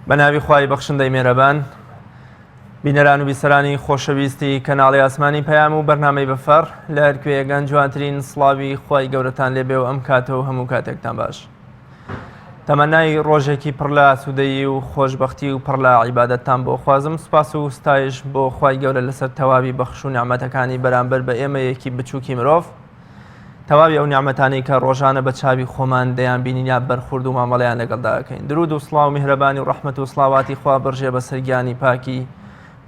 بە ناوی خوای بەخشندەی مێرەبان بینەران و بیسەرانی خۆشەویستی کەناڵی ئاسمانی پەیام و بەرنامەی بەفەڕ لە هەرکوێیەکان جوانترین سڵاوی خوای گەورەتان لێبێ و ئەم کاتە و هەموو کاتێکتان باش. تەمەنای ڕۆژێکی پڕ لە ئاسوودەیی و خۆشبەختی و پڕ لە عیبادەتتان بۆ خوازم سوپاس و ستایش بۆ خوای گەورە لەسەر تەواوی بەخش و نیعمەتەکانی بەرامبەر بە ئێمەیەکی بچووکی مرۆڤ تەواوی ئەو نیعمەتانەی کە ڕۆژانە بە چاوی خۆمان دەیان بینین یا بەرخورد و مامەڵەیان لەگەڵدا ئەکەین درود و سڵاو و میهرەبانی و ڕەحمەت و سڵاواتی خوا بڕژێ بەسەر گیانی پاکی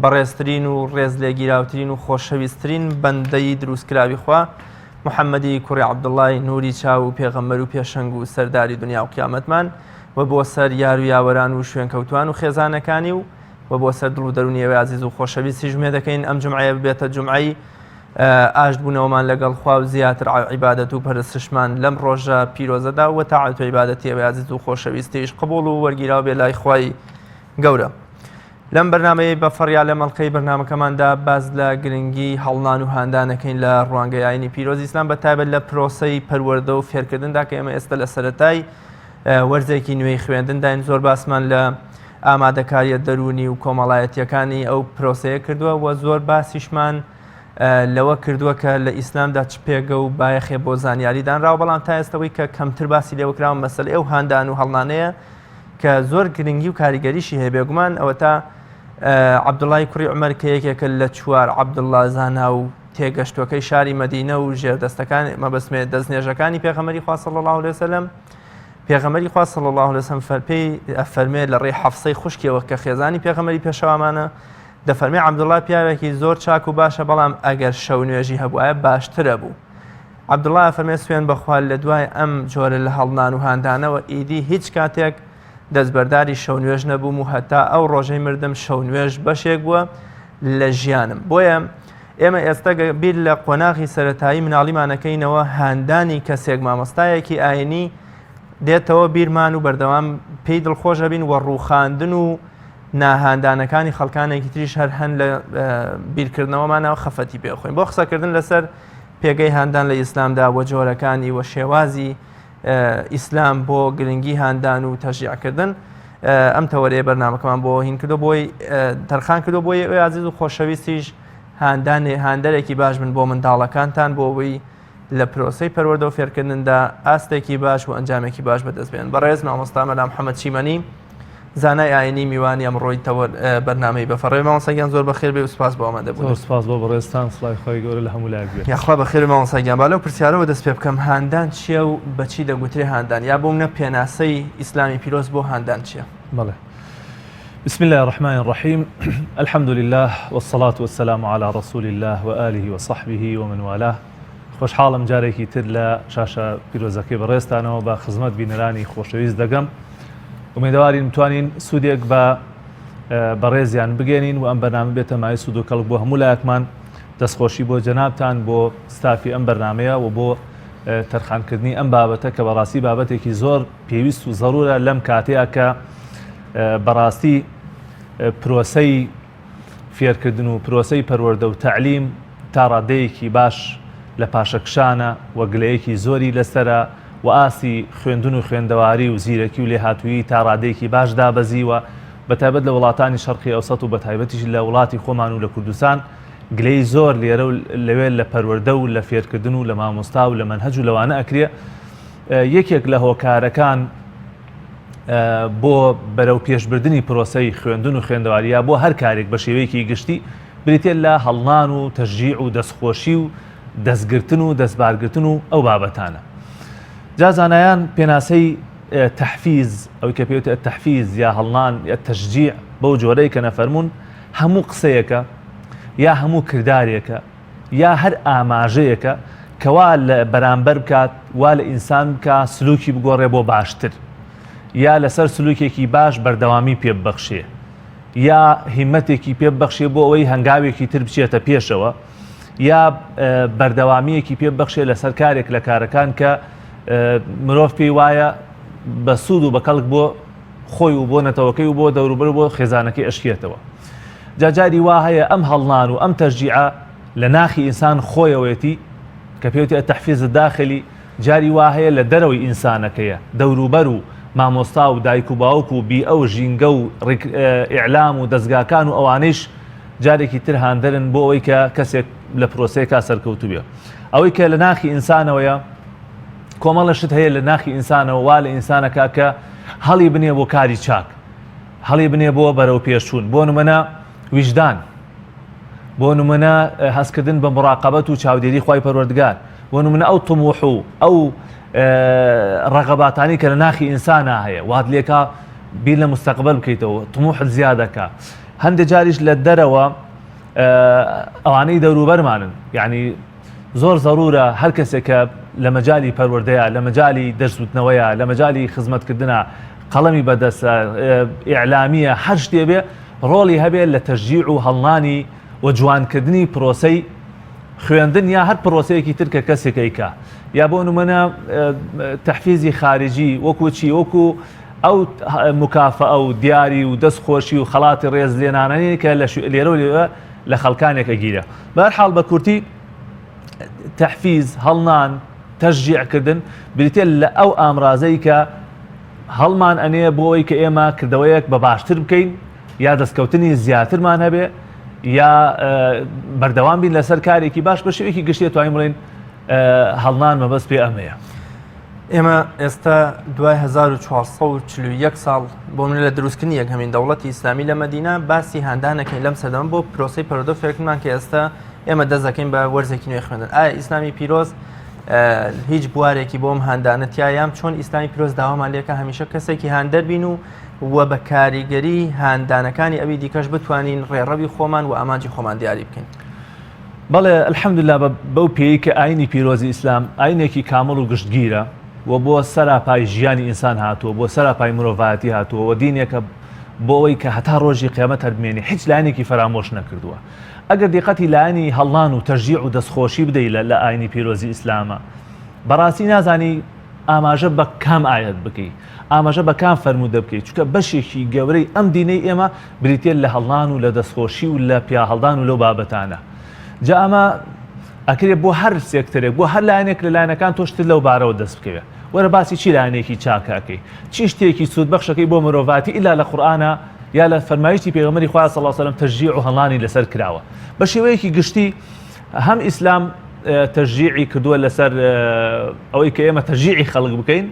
بەڕێزترین و ڕێزلێگیراوترین و خۆشەویستترین بەندەی دروستکراوی خوا محەممەدی کوڕی عەبدوڵڵای نوری چاو و پێغەمبەر و پێشەنگ و سەرداری دنیا و قیامەتمان و بۆ سەر یار و یاوەران و شوێنکەوتوان و خێزانەکانی و و بۆ سەر دڵ و دەروونی ئێوەی ئازیز و خۆشەویستیش ئومێد دەکەین ئەم جومعەیە ببێتە جومعەی ئاشت بوونەوەمان لەگەڵ خوا و زیاتر عیبادەت و پەرستشمان لەم ڕۆژە پیرۆزەدا و تاعەت و عیبادەتی ئێوەی ئازیز و خۆشەویستیش قبوڵ و وەرگیراو بێ لای خوای گەورە. لەم بەرنامەیەی بە فەڕیا لەم ئەڵقەی بەرنامەکەماندا باس لە گرنگی هەڵنان و هاندان ئەکەین لە ڕوانگەی ئاینی پیرۆزی ئیسلام بە تایبەت لە پرۆسەی پەروەردە و فێرکردندا کە ئێمە ئێستا لە سەرەتای وەرزێکی نوێی خوێندنداین زۆر باسمان لە ئامادەکاریە دەروونی و کۆمەڵایەتیەکانی ئەو پرۆسەیە کردووە و زۆر باسیشمان لەوە کردووە کە لە ئیسلامدا چ پێگە و بایەخێ بۆ زانیاری دانراوە بەڵام تا ئێستەوەی کە کەمتر باسی لێوەکراوە مەسەلەی ئەو هاندان و هەڵنانەیە کە زۆر گرنگی و کاریگەریشی هەیە بێگومان ئەوەتا عەبدوڵای کوڕی عومەر کە یەکێکە لە چوار عەبدوڵا زانا و تێگەشتوەکەی شاری مەدینە و ژێردەستەکان مەبەستمێ دەستنێژەکانی پێغەمبەری خوا صلی الله علیه وسلم پێغەمبەری خوا صلی الله علیه وسلم پێی ئەفەرمێ لە ڕێی حەفسەی خوشکیەوە کە خێزانی پێغەمبەری پێشەوامانە دەفەرمێ عەبدوڵا پیاوێکی زۆر چاک و باشە بەڵام ئەگەر شەو نوێژی هەبوایە باشترە بوو عەبدوڵا ئەفەرمێ سوێن بەخوا لە دوای ئەم جۆرە لە هەڵنان و هاندانەوە ئیدی هیچ کاتێک دەستبەرداری شەو نوێژ نەبووم و هەتا ئەو ڕۆژەی مردم شەو نوێژ بەشێک بووە لە ژیانم بۆیە ئێمە ئێستا بیر لە قۆناغی سەتایی مناڵیمانەکەینەوە هاندانی کەسێک مامۆستایەکی ئاینی دێتەوە بیرمان و بەردەوام پێی دڵخۆشەبین و ڕووخاندن و ناهاندانەکانی خەڵکانێکی تریش هەر هەن لە بیرکردنەوەمانەوە خەفەتی پێخۆین بۆ قسەکردن لەسەر پێگەی هاندان لە ئیسلامدا و جۆرەکانی و شێوازی ئیسلام بۆ گرنگی هاندان و تەشجیعکردن ئەم تەوەرەیە بەرنامەکەمان بۆ هین کردو بۆی تەرخان کردو بۆی ئەوی ئازیز و خۆشەویستیش هاندانێ هاندەرێکی باش بن بۆ منداڵەکانتان بۆ ئەوەی لە پرۆسەی پەروەردە و فێرکردندا ئاستێکی باش و ئەنجامێکی باش بەدەست بێن بەڕێز مامۆستا مەلا محەممەد چیمەنی زانای ئاینی میوانی ئەمڕۆی تەوەر بەرنامەی بەفەڕێ مامۆستا گیان زۆر بەخێر بێ و سپاس بۆ ئامادەبوونت. زۆر سپاس بۆ بەڕێزتان سڵاوی خوای گەورە لە هەموو لایەک بێت. یاخوا بەخێر بێ مامۆستا گیان با لەو پرسیارەوە دەست پێ بکەم هاندان چییە و بە چی دەگوترێ هاندان یا بۆ منە پێناسەی ئیسلامی پیرۆز بۆ هاندان چییە؟ بەڵێ بسم الله الرحمن الرحیم الحمد لله والصلاة والسلام على رسول الله وآله وصحبه ومن والاه خۆشحاڵم جارێکی تر لە شاشە پیرۆزەکەی بەڕێزتانەوە بە خزمەت بینەرانی خۆشەویست دەگەم ئومێدەوارین بتوانین سوودێک بە بەڕێزیان بگەێنین و ئەم بەرنامە بێتە مای سوود و کەڵک بۆ هەموو لایەکمان دەستخۆشی بۆ جەنابتان بۆ ستافی ئەم بەرنمەیە و بۆ تەرخانکردنی ئەم بابەتە کە بەڕاستی بابەتێکی زۆر پێویست و زەرورە لەم کاتەیە کە بەڕاستی پرۆسەی فێرکردن و پرۆسەی پەروەردە و تەعلیم تا ڕادەیەکی باش لە پاشەکشانە و گلەیەکی زۆری لەسەرە و ئاستی خوێندن و خوێندەواری و زیرەکی و لێهاتوویی تا ڕادەیەکی باش دابەزیوە بەتایبەت لە وڵاتانی شەرقی ئەوسەت و بەتایبەتیش لە وڵاتی خۆمان و لە کوردستان گلەی زۆر لێرە و لەوێ لە پەروەردە و لە فێرکردن و لە مامۆستا و لە مەنهەج و لەوانە ئەکرێ یەکێک لە هۆکارەکان بۆ بەرەو پێشبردنی پرۆسەی خوێندن و خوێندەواری یا بۆ هەر کارێک بە شێوەیەکی گشتی بریتە لە هەڵنان و تەشجیع و دەستخۆشی و دەستگرتن و دەستبارگرتن و ئەو بابەتانە جا زانایان پێناسەی تەحفیز ئەوی کە پێوتە تەحفیز یا هەڵنان یا تەشجیع بەو جۆرەی کە نەفەرمونون هەموو قسەیەکە یا هەموو کردارێکە یا هەر ئاماژەیەکە کە وا لە بەرامبەر بکات وا لە ئینسان بکا سلوکی بگۆڕێ بۆ باشتر یا لەسەر سلوکێکی باش بەردەوامی پێ ببەخشێ یا هیمەتێکی پێ ببەخشێ بۆ ئەوەی هەنگاوێکی تر بچێتە پێشەوە یا بەردەوامیەکی پێ ببەخشێ لەسەر کارێک لە کارەکان کە مرۆڤ پێی وایە بە سوود و بە کەڵک بۆ خۆی و بۆ نەتەوەکەی و بۆ دەوروبەر و بۆ خێزانەکەی ئەشکێتەوە. جا جاری وا هەیە ئەم هەڵنان و ئەم تەشجیعە لە ناخی ئینسان خۆیەوەیەتی کە پێوتی التحفیز الداخلی جاری وا هەیە لە دەرەوەی ئینسانەکەیە دەوروبەر و مامۆستا و دایک و باوک و بیئە و ژینگە و ئیعلام و دەزگاکان و ئەوانەیش جارێکی تر هاندەرن بۆ ئەوەی کە کەسێک لە پرۆسەیەکا سەرکەوتوو بێ. ئەوەی کە لە ناخی ئینسانەوەیە کۆمەڵە شت هەیە لە ناخی ئینسانەوە وا لە ئینسانەکە کە هەڵی بنێ بۆ کاری چاک هەڵی بنێ بۆ بەرەو پێشچوون بۆ نمونە ویژدان بۆ نمونە هەستکردن بە مراقبەت و چاودێری خوای پەروەردگار بۆ نمونە ئەو طموح و ئەو ڕەغەباتانی کە لە ناخی ئینسانا هەیە وات لێکا بیر لە مستەقبل بکەیتەوە طموحت زیادەکە هەندێک جاریش لە دەرەوە ئەوانەی دەوروبەرمانن یعنی زۆر زەرورە هەر کەسێک کە لە مەجالی پەروەردەیە لە مەجالی دەرسوتنەوەیە لە مەجالی خزمەتکردنە قەڵەمی بەدەستە ئیعلامیە هەر شتێ بێ ڕۆڵی هەبێت لە تەشجیع و هەڵنانی و جوانکردنی پرۆسەی خوێندن یا هەر پرۆسەیەکی تر کە کەسێک ئەیکا یا بۆ نمونە تەحفیزی خارجی وەکو چی وەکو ئەو مکافە و دیاری و دەست خۆشی و خەڵاتی ڕێز لێنانەی کە لە لێرە و لێوە لە خەڵکانێک ئەگیرە بەرحاڵ بە کورتی تەحفیز هەڵنان تەشجیعکردن بریتە لە ئەو ئامرازەی کە هەڵمان ئەنێ بۆ ئەوەی کە ئێمە کردەوەیەک بە باشتر بکەین یا دەستکەوتنی زیاترمان هەبێ یا بەردەوام بین لەسەر کارێکی باش بە شێوەیەکی گشتی توانین بڵێین هەڵنان مەبەست پێ ئەمەیە. ئێمە ئێستا دوای 1441 ساڵ بۆ من لە دروستکردنی یەکەمین دەوڵەتی ئیسلامی لە مەدینە باسی هاندانەکەین لەم سەردەمە بۆ پرۆسەی پەروەردە فێرکردمان کە ئێستا ئێمە دەست دەکەین بە وەرزێکی نوێ خوێندن ئایا ئیسلامی پیرۆز هیچ بوارێکی بۆم هاندانە تیایام چۆن ئیسلامی پیرۆز داوامان لێکە هەمیشە کەسێکی هاندەر بین و و بە کاریگەری هاندانەکانی ئەوی دیکەش بتوانین ڕێڕەوی خۆمان و ئامانجی خۆمان دیاری بکەین. بەڵێ الحمدللە بە بەو پێیەی کە ئاینی پیرۆزی ئیسلام ئاینێکی کامڵ و گشتگیرە و بۆ سەراپای ژیانی ئینسان هاتووە بۆ سەراپای مرۆڤایەتی هاتووە و دینێکە بۆ ئەوەی کە هەتا ڕۆژی قیامەت هەر بمێنێ هیچ لایەنێکی فەرامۆش نەکردووە ئەگەر دیقەتی لایەنی هەڵنان و تەشجیع و دەستخۆشی بدەی لە لە ئاینی پیرۆزی ئیسلامە بەڕاستی نازانی ئاماژە بە کام ئایەت بکەی ئاماژە بە کام فەرموودە بکەی چونکە بەشێکی گەورەی ئەم دینەی ئێمە بریتیە لە هەڵنان و لە دەستخۆشی و لە پیاهەڵدان و لەو بابەتانە جا ئەمە ئەکرێ بۆ هەر سێکتەرێک بۆ هەر لایەنێک لە لایەنەکان تۆ شتت لەو بارەوە دەست بکەوێ وەرە باسی چی لایەنێکی چاکەکەی چی شتێکی سوودبەخشەکەی بۆ مرۆڤاتی ئیلا لە قورئانە یا لە فەرمایشتی پێغەمبەری خوا صلی الله علیه و سلم تەشجیع و هەڵانی لەسەر کراوە بە شێوەیەکی گشتی هەم ئیسلام تەشجیعی کردووە لەسەر ئەوەی کە ئێمە تەشجیعی خەڵک بکەین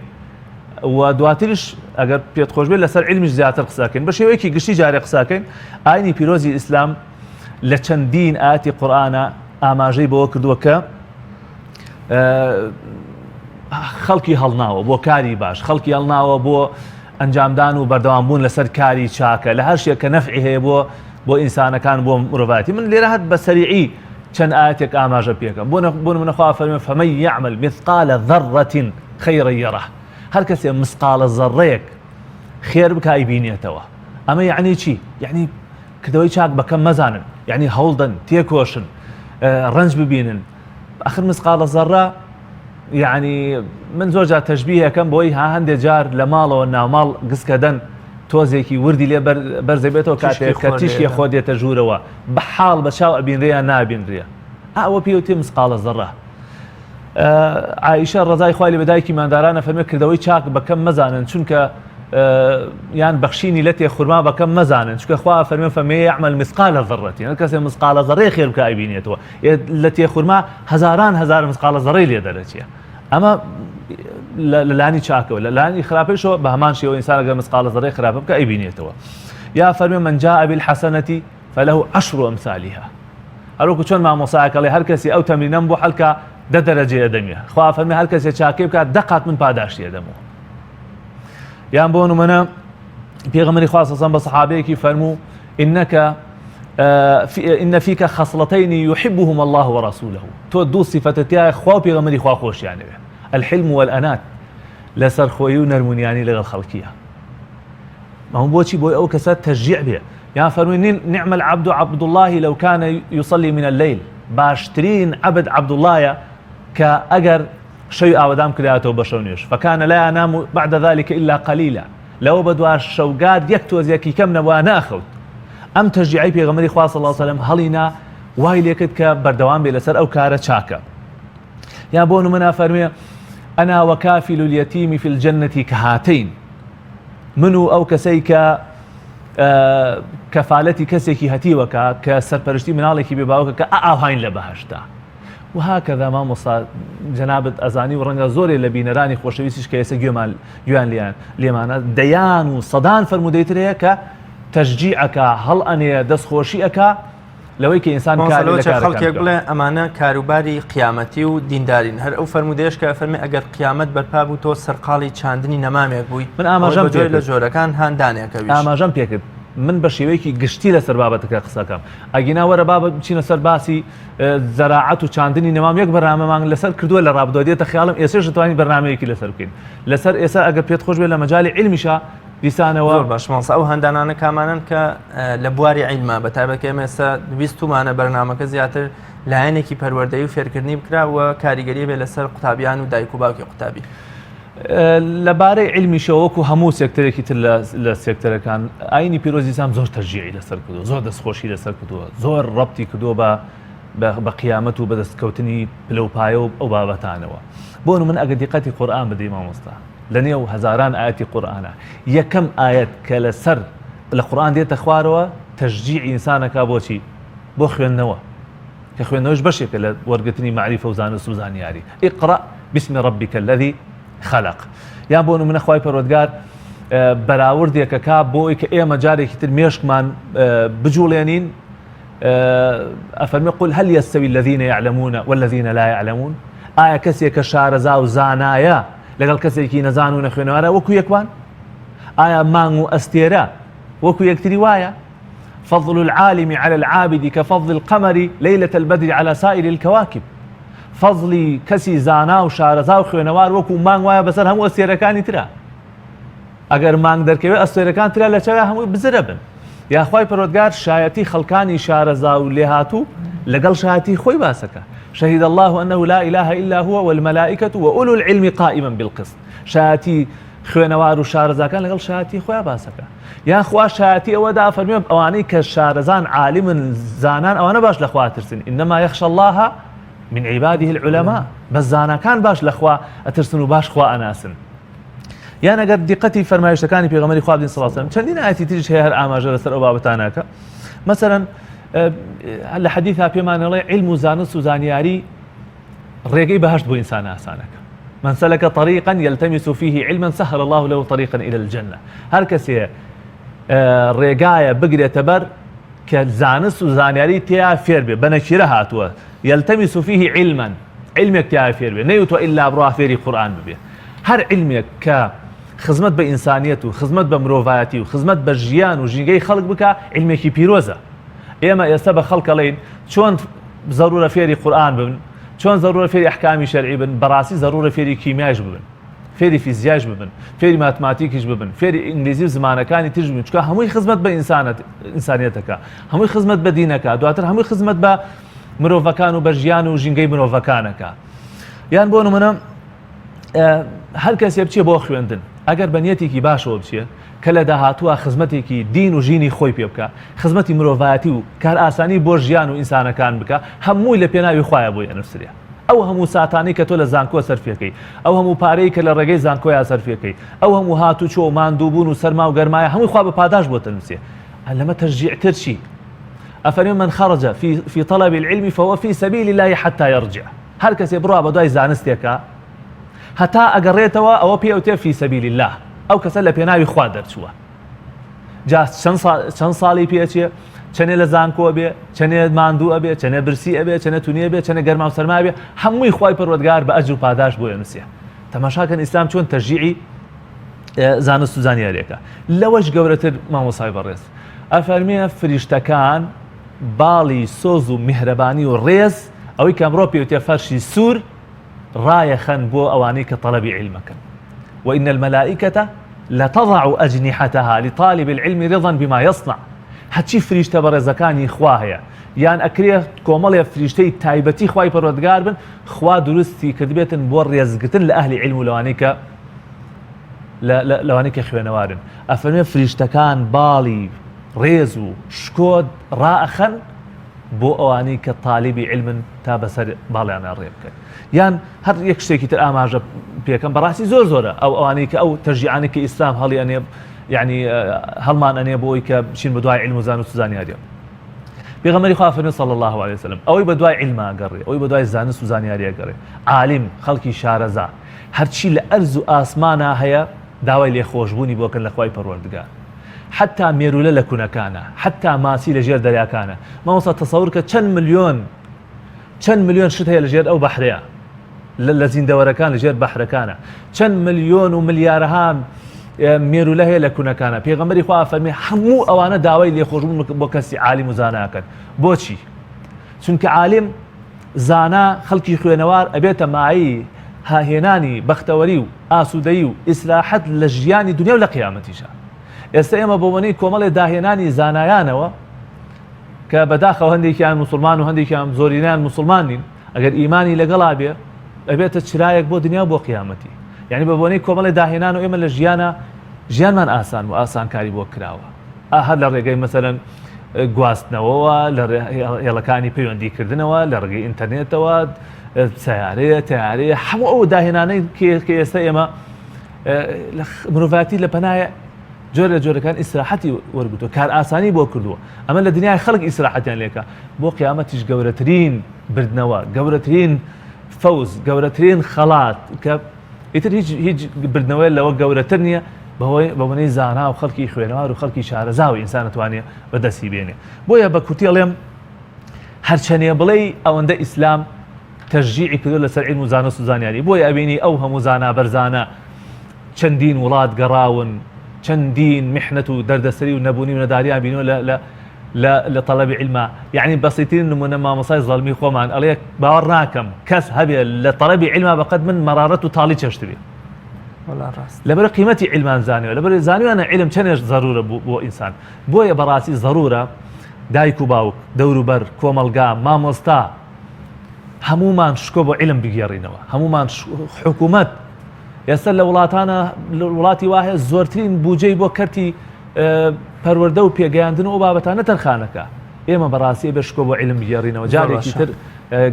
و دواتریش ئەگەر پێت خۆش بێت لەسەر عیلمیش زیاتر قسەکەین بە شێوەیەکی گشتی جارێ قسەکەین ئاینی پیرۆزی ئیسلام لە چەندین ئاتی قورئانە ئاماژەی بەوە کردووە کە خەڵکی هەڵناوە بۆ کاری باش خەڵکی هەڵناوە بۆ ئەنجامدان و بەردەوام بوون لەسەر کاری چاکە لە هەر شتێک کە نەفعی هەیە بۆ بۆ ئینسانەکان بۆ مرۆڤایەتی من لێرە هەر بە سەریعی چەند ئاەتێک ئاماژە پێکەم بۆ بۆ نمونە خوا فەرمووی فمن يعمل مثقال ذرة خيرا يره هەر کەسێ مسقاڵە زەڕەیەک خێر بکا ئەیبینێتەوە ئەمە یعنی چی یعنی کردەوەی چاک بەکەم مەزانن یعنی هەوڵدەن تێکۆشن ڕەنج ببینن ئەخر مسقاڵە زەڕە یعنی من زۆر جار تەشبیهەکەم بۆی ها هەندێک جار لە ماڵەوە ناوماڵ گسکەدەن تۆزێکی وردی لێ بەرزە بێتەوە کاتێک کە تیشکی خۆ دێتە ژوورەوە بە حاڵ بە چاو ئەبینرێ یان نابینرێ ئەوە پێوتێ مسقاڵە زەڕە عائیشە ڕەزای خوای لێ بە دایکی ماندارانە فەرمێ کردەوەی چاک بەکەم مەزانن چونکە یان بەخشینی لەتێ خورما بەکەم مەزانن چونکە خوا فەرمێ فەمێ یعمل مثقال ذرة هەر کەسێ مثقال ذرەی خێر بکا ئەیبینێتەوە لەتێ خورما هەزاران هەزار مثقال ذرەی لێ دەرەچێ ئەمە لە لانی چاکەوە لە لانی خراپیشەوە بە هەمان شێوە ئینسان ئەگەر مثقال ذرەی خراپە بکە ئەیبینێتەوە یا فەرمێ من جاء بالحسنة فله عشر أمثالها هەروەکو چۆن مامۆسایەک ئەڵێ هەر کەسی ئەو تەمرینەم بۆ حەل کا دە دەرەجەی ئەدەمێ خوا فەرمی هەر کەسێ چاکەی بکات دە قات من پاداشتی ئەدەمەوە یان بۆ نمونە پێغەمبەری خوا صلی بە سەحابەیەکی فەرموو إنك إن فيك خصلتين يحبهما الله ورسوله تۆ دوو صفەتە تایە خوا و پێغەمبەری خوا خۆشیانەوێ الحلم والأنات لەسەر خۆی و نەرمونیانی لەگەڵ خەڵکیە ئەوە بۆچی بۆی ئەو کەسە تەشجیع بێ یان فەرمووی نعم العبد عبد الله لو كان يصلي من الليل باشترین عەبد عەبدوڵڵایە کە ئەگەر شەوی ئاوەدام کرایەتەوە بە شەو نوێژ فكان لا ينام بعد ذلك إلا قليلا لەوە بەدوا شەوگار یەک تۆزێکی کەم نەبووە ناخەوت ئەم تەشجیعی پێغەمبەری خوا صلی الله علیه و سلم هەڵینا وای لێکرد کە بەردەوام بێ لەسەر ئەو کارە چاکە یان بۆ نمونە فەرمێ أنا وكافل اليتيم في الجنة كهاتين. من و ئەو کەسەی کە کەفالەتی کەسێکی هەتیوەکە کە سەرپەرشتی مناڵێکی بێ باوکە کە ئاوهاین لە بەهشتا وهکذا مامۆستا جەنابت ئەزانی و ڕەنگە زۆرێ لە بینەرانی خۆشەویستیش کە ئێستا گوێمان گوێیان لیان لێمانە دەیان و سەدان فەرموودەی تر هەیە کە تەشجیع ئەکا هەڵ ئەنێ دەستخۆشی ئەکا لەوەی کە ئینسان مامۆستا کاری لەوە لە چێ کارەکان خەڵکێک بکا. بڵێ ئەمانە کاروباری قیامەتی و دیندارین هەر ئەو فەرموودەیەش کە ئەفەرمێ ئەگەر قیامەت بەرپا بوو تۆ سەرقاڵی چاندنی نەمامێک بووی من ئەوەی ئاماژەم بە جۆرێ لە پێکرد جۆرەکان هاندانێکە ویش. ئاماژەم پێکرد من بە شێوەیەکی گشتی لەسەر بابەتەکە قسەکەم ئەگینا وەرە با بچینە سەر باسی زەراعەت و چاندنی نەمام یەک بەرنامەمان لەسەر کردووە لە ڕابردووە دێتە خیاڵم ئێسێش دەتوانین بەرنامەیەکی لەسەر بکەین لەسەر ئێستا ئەگەر پێت خۆش بێت لە مەجالی عیلمیشا دیسانەوە زۆر باش مامۆستا ئەو هاندانانە کامانەن کە لە بواری عیلما بە تایبەت کە ئێمە ئێستا ویستومانە بەرنامەکە زیاتر لایەنێکی پەروەردەیی و فێرکردنی بکرا و کاریگەری بێ لەسەر قوتابیان و دایک و باوکی قوتابی. لەبارەی عیلمیشەوە وەکو هەموو سێکتەرێکی تر لە سێکتەرەکان ئاینی پیرۆزی ئیسلام زۆر تەشجیعی لەسەر کردووە زۆر دەستخۆشی لەسەر کردووە زۆر ڕەبتی کردووە بە بە قیامەت و بەدەستکەوتنی پلە و پایە و ئەو بابەتانەوە بۆ من ئەگەر دیقەتی قورئان بدەی مامۆستا لە نێو هەزاران ئاەتی قورئانە یەکەم ئاەت کە لەسەر لە قورئان دێتە خوارەوە تەشجیع ئینسانەکە بۆچی بۆ خوێندنەوە کە خوێندنەوەش بەشێکە لە وەرگرتنی مەعریفە و زانست و زانیاری اقرأ باسم ربک الذی خلق یان بۆ نمونە خوای پەروەردگار بەراوردێکەکە بۆ ئەوی کە ئێمە جارێکی تر مێشکمان بجوڵێنین ئەفەرمێ قل هل يستوي الذين يعلمون والذين لا يعلمون ئایا کەسێک کە شارەزا و زانایە لەگەڵ کەسێکی نەزان و نەخوێنەوارە وەکو یەکوان ئایا مانگ و ئەستێرە وەکو یەکتری وایە فضل العالم على العابد كفضل القمر ليلة البدر على سائر الكواكب فەزڵی کەسی زانا و شارەزا و خوێنەوار وەکو مانگ وایە بەسەر هەموو ئەستێرەکانی ترا ئەگەر مانگ دەرکەوێت ئەستێرەکان ترا لە چاویا هەمووی بزرە بن یاخوای پەروەردگار شایەتی خەڵکانی شارەزا و لێهاتوو لەگەڵ شایەتی خۆی باسەکە شهد الله أنه لا إله إلا هو والملائكة وأولو العلم قائما بالقسط شایەتی خوێنەوار و شارەزاکان لەگەڵ شایەتی خۆیان باسەکە یان خوا شایەتی ئەوە دا فەرموێ ئەوانەی کە شارەزان عالمن زانان ئەوانە باش لە خوا ئەترسن انما یخشى الله من عباده العلماء بەس زاناکان باش لە خوا ئەترسن و باش خوا ئەناسن یان ئەگەر دیقەتی فەرمایشتەکانی پێغەمبەری خوا بدەین صلی الله علیه و سلم چەندین ئایەتی تریش هەیە هەر ئاماژە لەسەر ئەو بابەتانەکە مەسەلەن لە حەدیثا پێمان ئەڵێ علم و زانست و زانیاری ڕێگەی بەهەشت بۆ ئینسان ئاسانەکە من سلك طريقا يلتمس فيه علما سهل الله له طريقا إلى الجنة هەر کەسێ ڕێگایە بگرێتە بەر کە زانست و زانیاری تیا فێر بێ بە نەکیرە هاتووە يلتمس فيه علما علمێک تیا فێر بێ نەیوتوە ئیلا بڕوا فێری قورئان ببێ هەر علمێک کە خزمەت بە ئینسانیەت و خزمەت بە مرۆڤایەتی و خزمەت بە ژیان و ژینگەی خەڵک بکە علمێکی پیرۆزە ئێمە ئێستا بە خەڵکەڵین چۆن زەرورە فێری قورئان ببن چۆن زەرورە فێری ئەحکامی شەرعی بن بەڕاستی زەرورە فێری کیمیایش ببن فێری فیزیایش ببن فێری ماتماتیکیش ببن فێری ئینگلیزی و زمانەکانی ترش ببن چونکە هەمووی خزمەت بە ئینسانەت ئینسانیەتەکە هەمووی خزمەت بە دینەکە دواتر هەمووی خزمەت بە مرۆڤەکان و بە ژیان و ژینگەی مرۆڤەکانەکە یان بۆ نمونە هەر کەسێ بچێ بۆ خوێندن ئەگەر بە نیەتێکی باشەوە بچێ کە لە داهاتووە خزمەتێکی دین و ژینی خۆی پێ بکا، خزمەتی مرۆڤایەتی و کارئاسانی بۆ ژیان و ئینسانەکان بکا، هەمووی لە پێناوی خوایە بۆی ئەنوسرێ. ئەو هەموو ساتانەی کە تۆ لە زانکۆ سەرفیەکەی، ئەو هەموو پارەی کە لە ڕێگەی زانکۆیا سەرفیەکەی، ئەو هەموو هاتوچۆ و ماندووبوون و سەرما و گەرمایە هەمووی خوا بە پاداشت بۆت ئەنوسێ. لەمە تەشجیعتر چی؟ ئەفەرمێ من خرج في في طلب العلم فهو في سبيل الله حتى يرجع. هەر کەسێ بڕوا بە دوای زانستێکا، هەتا ئەگەڕێتەوە ئەوە پێی ئەوترێ فی سەبیل اللە ئەو کەسە لە پێناوی خوا دەرچووە جا چەند ساڵی پێچێ چەنێ لە زانکۆ بێ چەنێ ماندوو ئەبێ چەنێ برسی ئەبێ چەنێ تونێ بێ چەنێ گەرما و سەرما بێ هەمووی خوای پەروەردگار بە ئەجر و پاداش بۆ ئەنووسێ تەماشاکەن ئیسلام چۆن تەشجیعی زانست و زانیاریەکە لەوەش گەورەتر مامۆسای بەڕێز ئەفەرمێ فریشتەکان باڵی سۆز و میهرەبانی و ڕێز ئەوەی کە ئەمڕۆ پێوتێ فەرشی سوور ڕایەخەن بۆ ئەوانەی کە تەڵەبی عیلم ئەکەن وإن الملائکة لتضع أجنحتها لطالب العلم رضا بما يصنع هەرچی فریشتە بەڕێزەکانی خوا هەیە یان ئەکرێ کۆمەڵێ فریشتەی تایبەتی خوای پەروەردگار بن خوا دروستی کردبێتن بۆ ڕێزگرتن لە ئەهلی عیلم و لەوانەی کە لەوانەی کە خوێنەوارن ئەفەرمێ فریشتەکان باڵی ڕێز و شکۆ ڕائەخەن بۆ ئەوانەی کە تالیبی عیلمن تا بەسەر باڵیانا ڕێ بکەن یان هەر یەک شتێکی تر ئاماژە پێکەم بەڕاستی زۆر زۆرە ئەو ئەوانەی کە ئەو تەشجیعانەی کە ئیسلام هەڵی ئەنێ یعنی هەڵمان ئەنێ بۆی کە بچین بە دوای علم و زانست و زانیاریە. پێغەمبەری خوا فەرمی صلی الله علیه وسلم ئەوەی بە دوای علما گەڕێ ئەوەی بە دوای زانست و زانیاریە گەڕێ عالم خەڵکی شارەزا هەرچی لە ئەرز و ئاسمانا هەیە داوای لێخۆشبوونی بۆ کەن لە خوای پەروەردگار حتا مێرولە لە کونەکانە حتا ماسی لە ژێر دەریاکانە مامۆستا تەسەور کە چەند ملیۆن چەند ملیۆن شت هەیە لە ژێر ئەو بەحرەیە لە زیندەوەرەکان لە ژێر بەحرەکانە چەند ملیۆن و ملیارەها مێرولە هەیە لە کونەکانە پێغەمبەری خوا فەرمی هەموو ئەوانە داوای لێخۆشبوون بۆ کەسی عالم و زاناکەن بۆچی چونکە عالم زانا خەڵکی خوێنەوار ئەبێتە مایەی هاهێنانی بەختەوەری و ئاسوودەیی و ئیسراحەت لە ژیانی دنیا و لە قیامەتیشا. ئێستا ئێمە بۆ بۆنەی کۆمەڵێ داهێنانی زانایانەوە کە بەداخەوە هەندێکیان موسڵمان و هەندێکیان زۆرینیان موسڵمان نین ئەگەر ئیمانی لەگەڵا بێ ئەبێتە چرایەک بۆ دنیا و بۆ قیامەتی یعنی بە بۆنەی کۆمەڵێ داهێنان و ئێمە لە ژیانە ژیانمان ئاسان و ئاسانکاری بۆ کراوە هەر لە ڕێگەی مەسەلەن گواستنەوەوە، لە هێڵەکانی پەیوەندیکردنەوە، لە ڕێگەی ئینتەرنێتەوە، سیارەیە، تەیارەیە، هەموو ئەو داهێنانەی کە ئێستا ئێمە مرۆڤاتی لە پەنایە جۆر لە جۆرەکان ئیسراحەتی وەرگتووە کار ئاسانی بۆ کردووە ئەمە لە دنیای خەڵک ئیسراحەتیان لێکە بۆ قیامەتیش گەورەترین بردنەوە گەورەترین فەوز گەورەترین خەڵات کە ئیتر هیچ هیچ بردنەوەی لەوە گەورەتر نییە بەهۆی بەبنەی زانا و خەڵکی خوێنەوار و خەڵکی شارەزا و ئینسان توانێ بەدەستی بێنێ بۆیە بە کورتی ئەڵێم هەرچەنێ بڵێ ئەوەندە ئیسلام تەشجیعی کردو لەسەر علم و زانست و زانیاری بۆیە ئەبینی ئەو هەموو زانا بەرزانە چەندین وڵات گەڕاون چەندین محنەت و دەردەسەری و نەبوونی و نەداریان بینەوە لە لە لە لە تەڵەبی عیلما یەعنی بەسیترین نمونە مامۆستای زەڵمی خۆمان ئەڵێ باوەڕ ناکەم کەس هەبێ لە تەڵەبی عیلما بەقەد من مەرارەت و تاڵی چەشتبێ وەڵا ڕاست لەبەر قیمەتی عیلمان زانیوە لەبەر زانیوانە عیلم چەندێش زەرورە بۆ ئینسان بۆیە بەڕاستی زەرورە دایک و باوک دەوروبەر کۆمەڵگا مامۆستا هەمومان شکۆ بۆ عیلم بگێڕینەوە هەمومان حکوومەت ئێستا لە وڵاتانە وڵاتی وایە زۆرترین بودجەی بۆ کەرتی پەروەردە و پێگەیاندن و ئەو بابەتانە تەرخانەکە ئێمە بەڕاستی بە شکۆ بۆ علم بگێڕینەوە جارێکی تر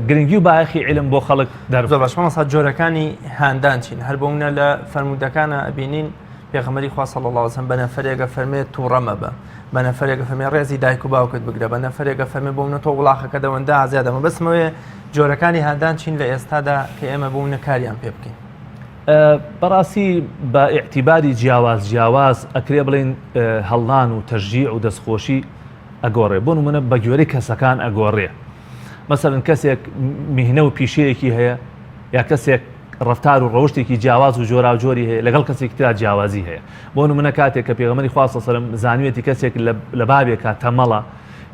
گرنگی و بایەخی علم بۆ خەڵک دەر باش مامۆستا جۆرەکانی هاندان چین هەر بۆ منە لە فەرموودەکانە ئەبینین پێغەمبەری خوا صلی الله علیه و سلم بە نەفەرێکە فەرمێ تووڕە مەبە بە نەفەرێکە فەرمێ ڕێزی دایک و باوکت بگرە بە نەفەرێکە فەرمێ بۆ منە تۆ وڵاخەکە دەوەندە ئازیادە مەبەستمەوەیە جۆرەکانی هاندان چین لە ئێستادا کە ئێمە بۆ منە کاریان پێ بکەین بەڕاستی بە ئیعتیباری جیاواز جیاواز ئەکرێ بڵێین هەڵنان و تەشجیع و دەستخۆشی ئەگۆڕێ بۆ نمونە بە گوێرەی کەسەکان ئەگۆڕێ مەسەلەن کەسێک میهنە و پیشەیەکی هەیە یا کەسێک ڕفتار و ڕەوشتێکی جیاواز و جۆراوجۆری هەیە لەگەڵ کەسێکی ترا جیاوازی هەیە بۆ نمونە کاتێک کە پێغەمبەری خوا صلی الله علیه و سلم زانیوێتی کەسێک لە بابێکا تەمەڵە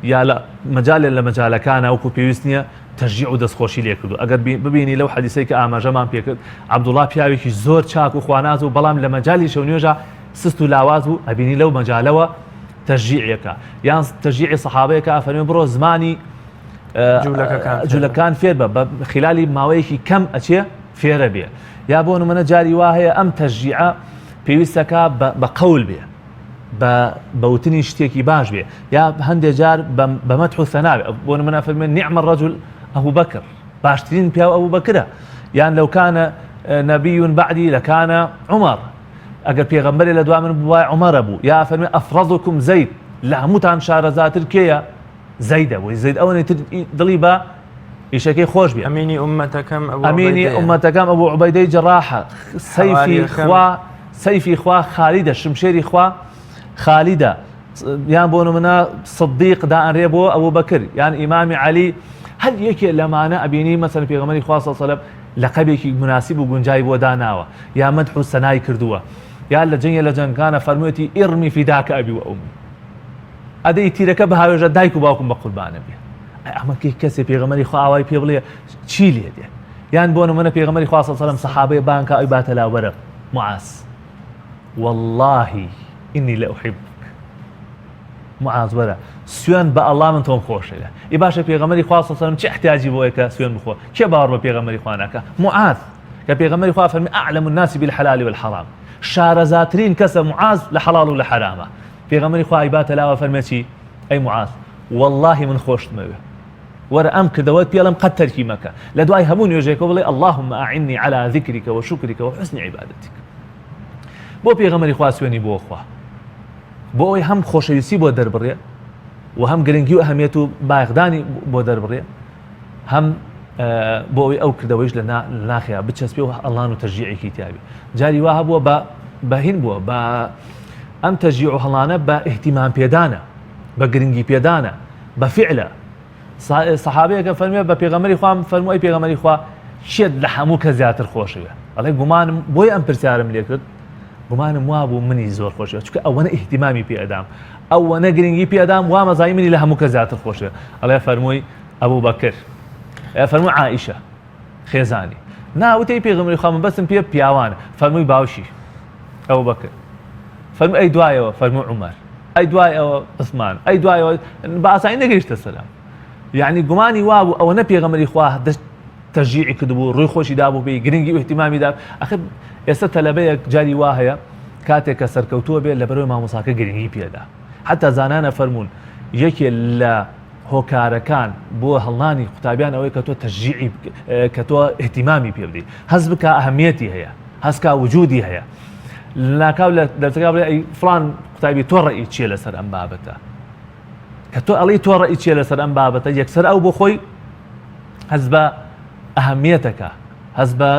یا لە مەجالێ لە مەجالەکانە وەکو پێویست نییە تەشجیع و دەستخۆشی لێ کردووە. ئەگەر ببینی لەو حەدیسەی کە ئاماژەمان پێ کرد، عەبدوڵڵا پیاوێکی زۆر چاک و خواناس بوو، بەڵام لە مەجالی شەونوێژا سست و لاواز بوو، ئەبینی لەو مەجالەوە تەشجیعێکە. یان تەشجیعی سەحابەیەکە ئەفەرمێ بڕۆ زمانی جولەکان فێر بە، بە خلالی ماوەیەکی کەم ئەچێ فێرە بێ. یا بۆ نمونە جاری وا هەیە ئەم تەشجیعە پێویستەکە بە قەول بێ. بە بە وتنی شتێکی باش بێ یا هەندێ جار بە مەدح و ثەنا بێ بۆ نمونە فەرمێ نعم الرجل ئەبو بەکر باشترین پیاو ئەبو بەکرە یان لو كان نبي بعدي لكان عمر ئەگەر پێغەمبەرێ لە دوا من بووای عمەرە بوو یا فەرمێ ئەفرەزکم زەید لە هەمووتان شارەزاتر کێیە زەیدە بۆی زەید ئەوەنەی تر دڵی بە ئیشەکەی خۆش بێ ئەمینی ئومەتەکەم ئەمینی ئومەتەکەم ئەبوو عوبەیدەی جەراحە سەیفی خوا سەیفی خوا خالیدە شمشێری خوا خالیدە یان بۆ نمونە صدیق دائەنرێ بۆ ئەبوو بەکر یان ئیمامی عەلی هەر یەکێ لەمانە ئەبینی مەسەن پێغەمبەری خوا صلی الله علیه و سلم لەقەبێکی مناسب و گونجای بۆ داناوە یا مەدح و سەنای کردووە یا لە جەنگێ لە جەنگانە فەرموویەتی ارمی فداک ابی و امی ئەدەی تیرەکە بهاوێژە دایک و باوکم بە قوربانە بێ ئەمە کەی کەسێ پێغەمبەری خوا ئاوای پێ بڵێ چی لێ دێ یان بۆ نمونە پێغەمبەری خوا صلی الله علیه و سلم سەحابەیە بانکا ئەوی باتە لاوەرە معاذ والله إني لأحبك معاذ وەرە سوێن بە ئەڵا من تۆم خۆشەوێ ئی باشە پێغەمبەری خوا صلی الله علیه و سلم چه احتیاجی بۆیە کە سوێن بخۆ کێ باوەڕ بە پێغەمبەری خوا ناکا معاذ کە پێغەمبەری خوا فەرمی أعلم الناس بالحلال والحرام شارەزاترین کەسە معاذ لە حەڵاڵ و لە حەرامە پێغەمبەری خوا ئەیباتە لاوە فەرمێ چی ئەی معاذ واللهی من خۆشتمەوێ وەرە ئەم کردەوەت پێڵم قەت تەرکی مەکە لە دوای هەموو نوێژێکەوە بڵێ اللهم أعني على ذكرك وشكرك وحسن عبادتك بۆ پێغەمبەری خوا سوێنی بۆ خوا. بۆ ئەوەی هەم خۆشەویستی بۆ دەربڕێ و هەم گرنگی و ئەهمیەت و بایەخدانی بۆ دەربڕێ هەم بۆ ئەوەی ئەو کردەوەیش لە ناخیا بچەسپێ و ئەڵان و تەشجیعێکی تیاوی جاری وا هەبووە بە بەهین بووە بە ئەم تەشجیع و هەڵانە بە ئیهتیمام پێدانە بە گرنگی پێدانە بە فعلە سەحابەیەکە فەرمووی بە پێغەمبەری خوام فەرموو ئەی پێغەمبەری خوا کێت لە هەموو کەس زیاتر خۆشەوێ ئەڵێ گومانم بۆی ئەم پرسیارم لێ کرد گومانم وابوو منی زۆر خۆشەوێ چونکە ئەوەنە ئیهتیمامی پێ ئەدام ئەوەنە گرنگی پێ ئەدام وا مەزانی منی لە هەموو کەس زیاتر خۆشەوێ ئەڵێ فەرمووی ئەبوو بەکر فەرمووی عائیشە خێزانی نا وتی پێغەمبەری خوا مەبەستم پێ پیاوانە فەرمووی باوشی ئەبوو بەکر فەرمووی ئەی دوایەوە فەرمووی عومەر ئەی دوای ئەوە عوسمان ئەی دوایەوە بە ئاسانی نەگەیشتە سەرم یعنی گومانی وابوو ئەوە نە پێغەمبەری خوا دەست تەشجیعی کردبوو ڕووی خۆشی دابوو پێی گرنگی و اهتمامی دا ئەخر ئێستا تەلەبەیەک جاری وا هەیە کاتێک کە سەرکەوتووە بێت لەبەرەوەی مامۆساکە گرنگی پێدا حتا زانانە فەرمونون یەکێ لە هۆکارەکان بۆ هەڵنانی قوتابیان ئەوەی کە تۆ تەشجیعی کە تۆ اهتمامی پێ بدەیت هەست بکە ئەهمیەتی هەیە هەستکا وجودی هەیە لەناکاو لە دەرسەکە بڵێ ئەی فڵان قوتابی تۆ ڕەئی چییە لەسەر ئەم بابەتە کە تۆ ئەڵی تۆ ڕەئی چییە لەسەر ئەم بابەتە یەکسەر ئەو بۆ خۆی هەست بە ئەهمیەتەکە هەست بە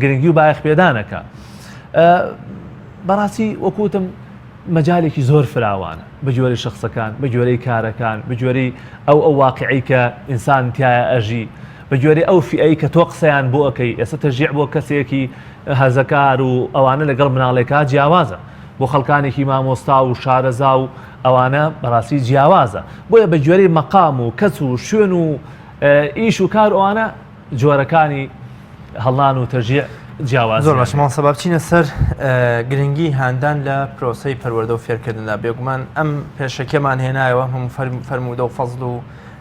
گرنگی و بایەخ پێدانەکە بەڕاستی وەکوتم مەجالێکی زۆر فراوانە بە گوێرەی شەخسەکان، بە گوێرەی کارەکان، بە گوێرەی ئەو ئەو واقیعەی کە ئینسان تیایا ئەژی، بە گوێرەی ئەو فیئەی کە تۆ قسەیان بۆ ئەکەی، ئێستا تەشجیع بۆ کەسێکی هەرزەکار و ئەوانە لەگەڵ مناڵێکا جیاوازە، بۆ خەڵکانێکی مامۆستا و شارەزا و ئەوانە بەڕاستی جیاوازە، بۆیە بە گوێرەی مەقام و کەس و شوێن و ئیش و کار ئەوانە جۆرەکانی هەڵنان و تەشجیع جیاوازیان زۆر باشە مامۆستا با بچینە سەر گرنگی هاندان لە پرۆسەی پەروەردە و فێرکردندا بێگومان ئەم پێشەکیەمان هێنایەوە هەموو فەرموودە و فەزل و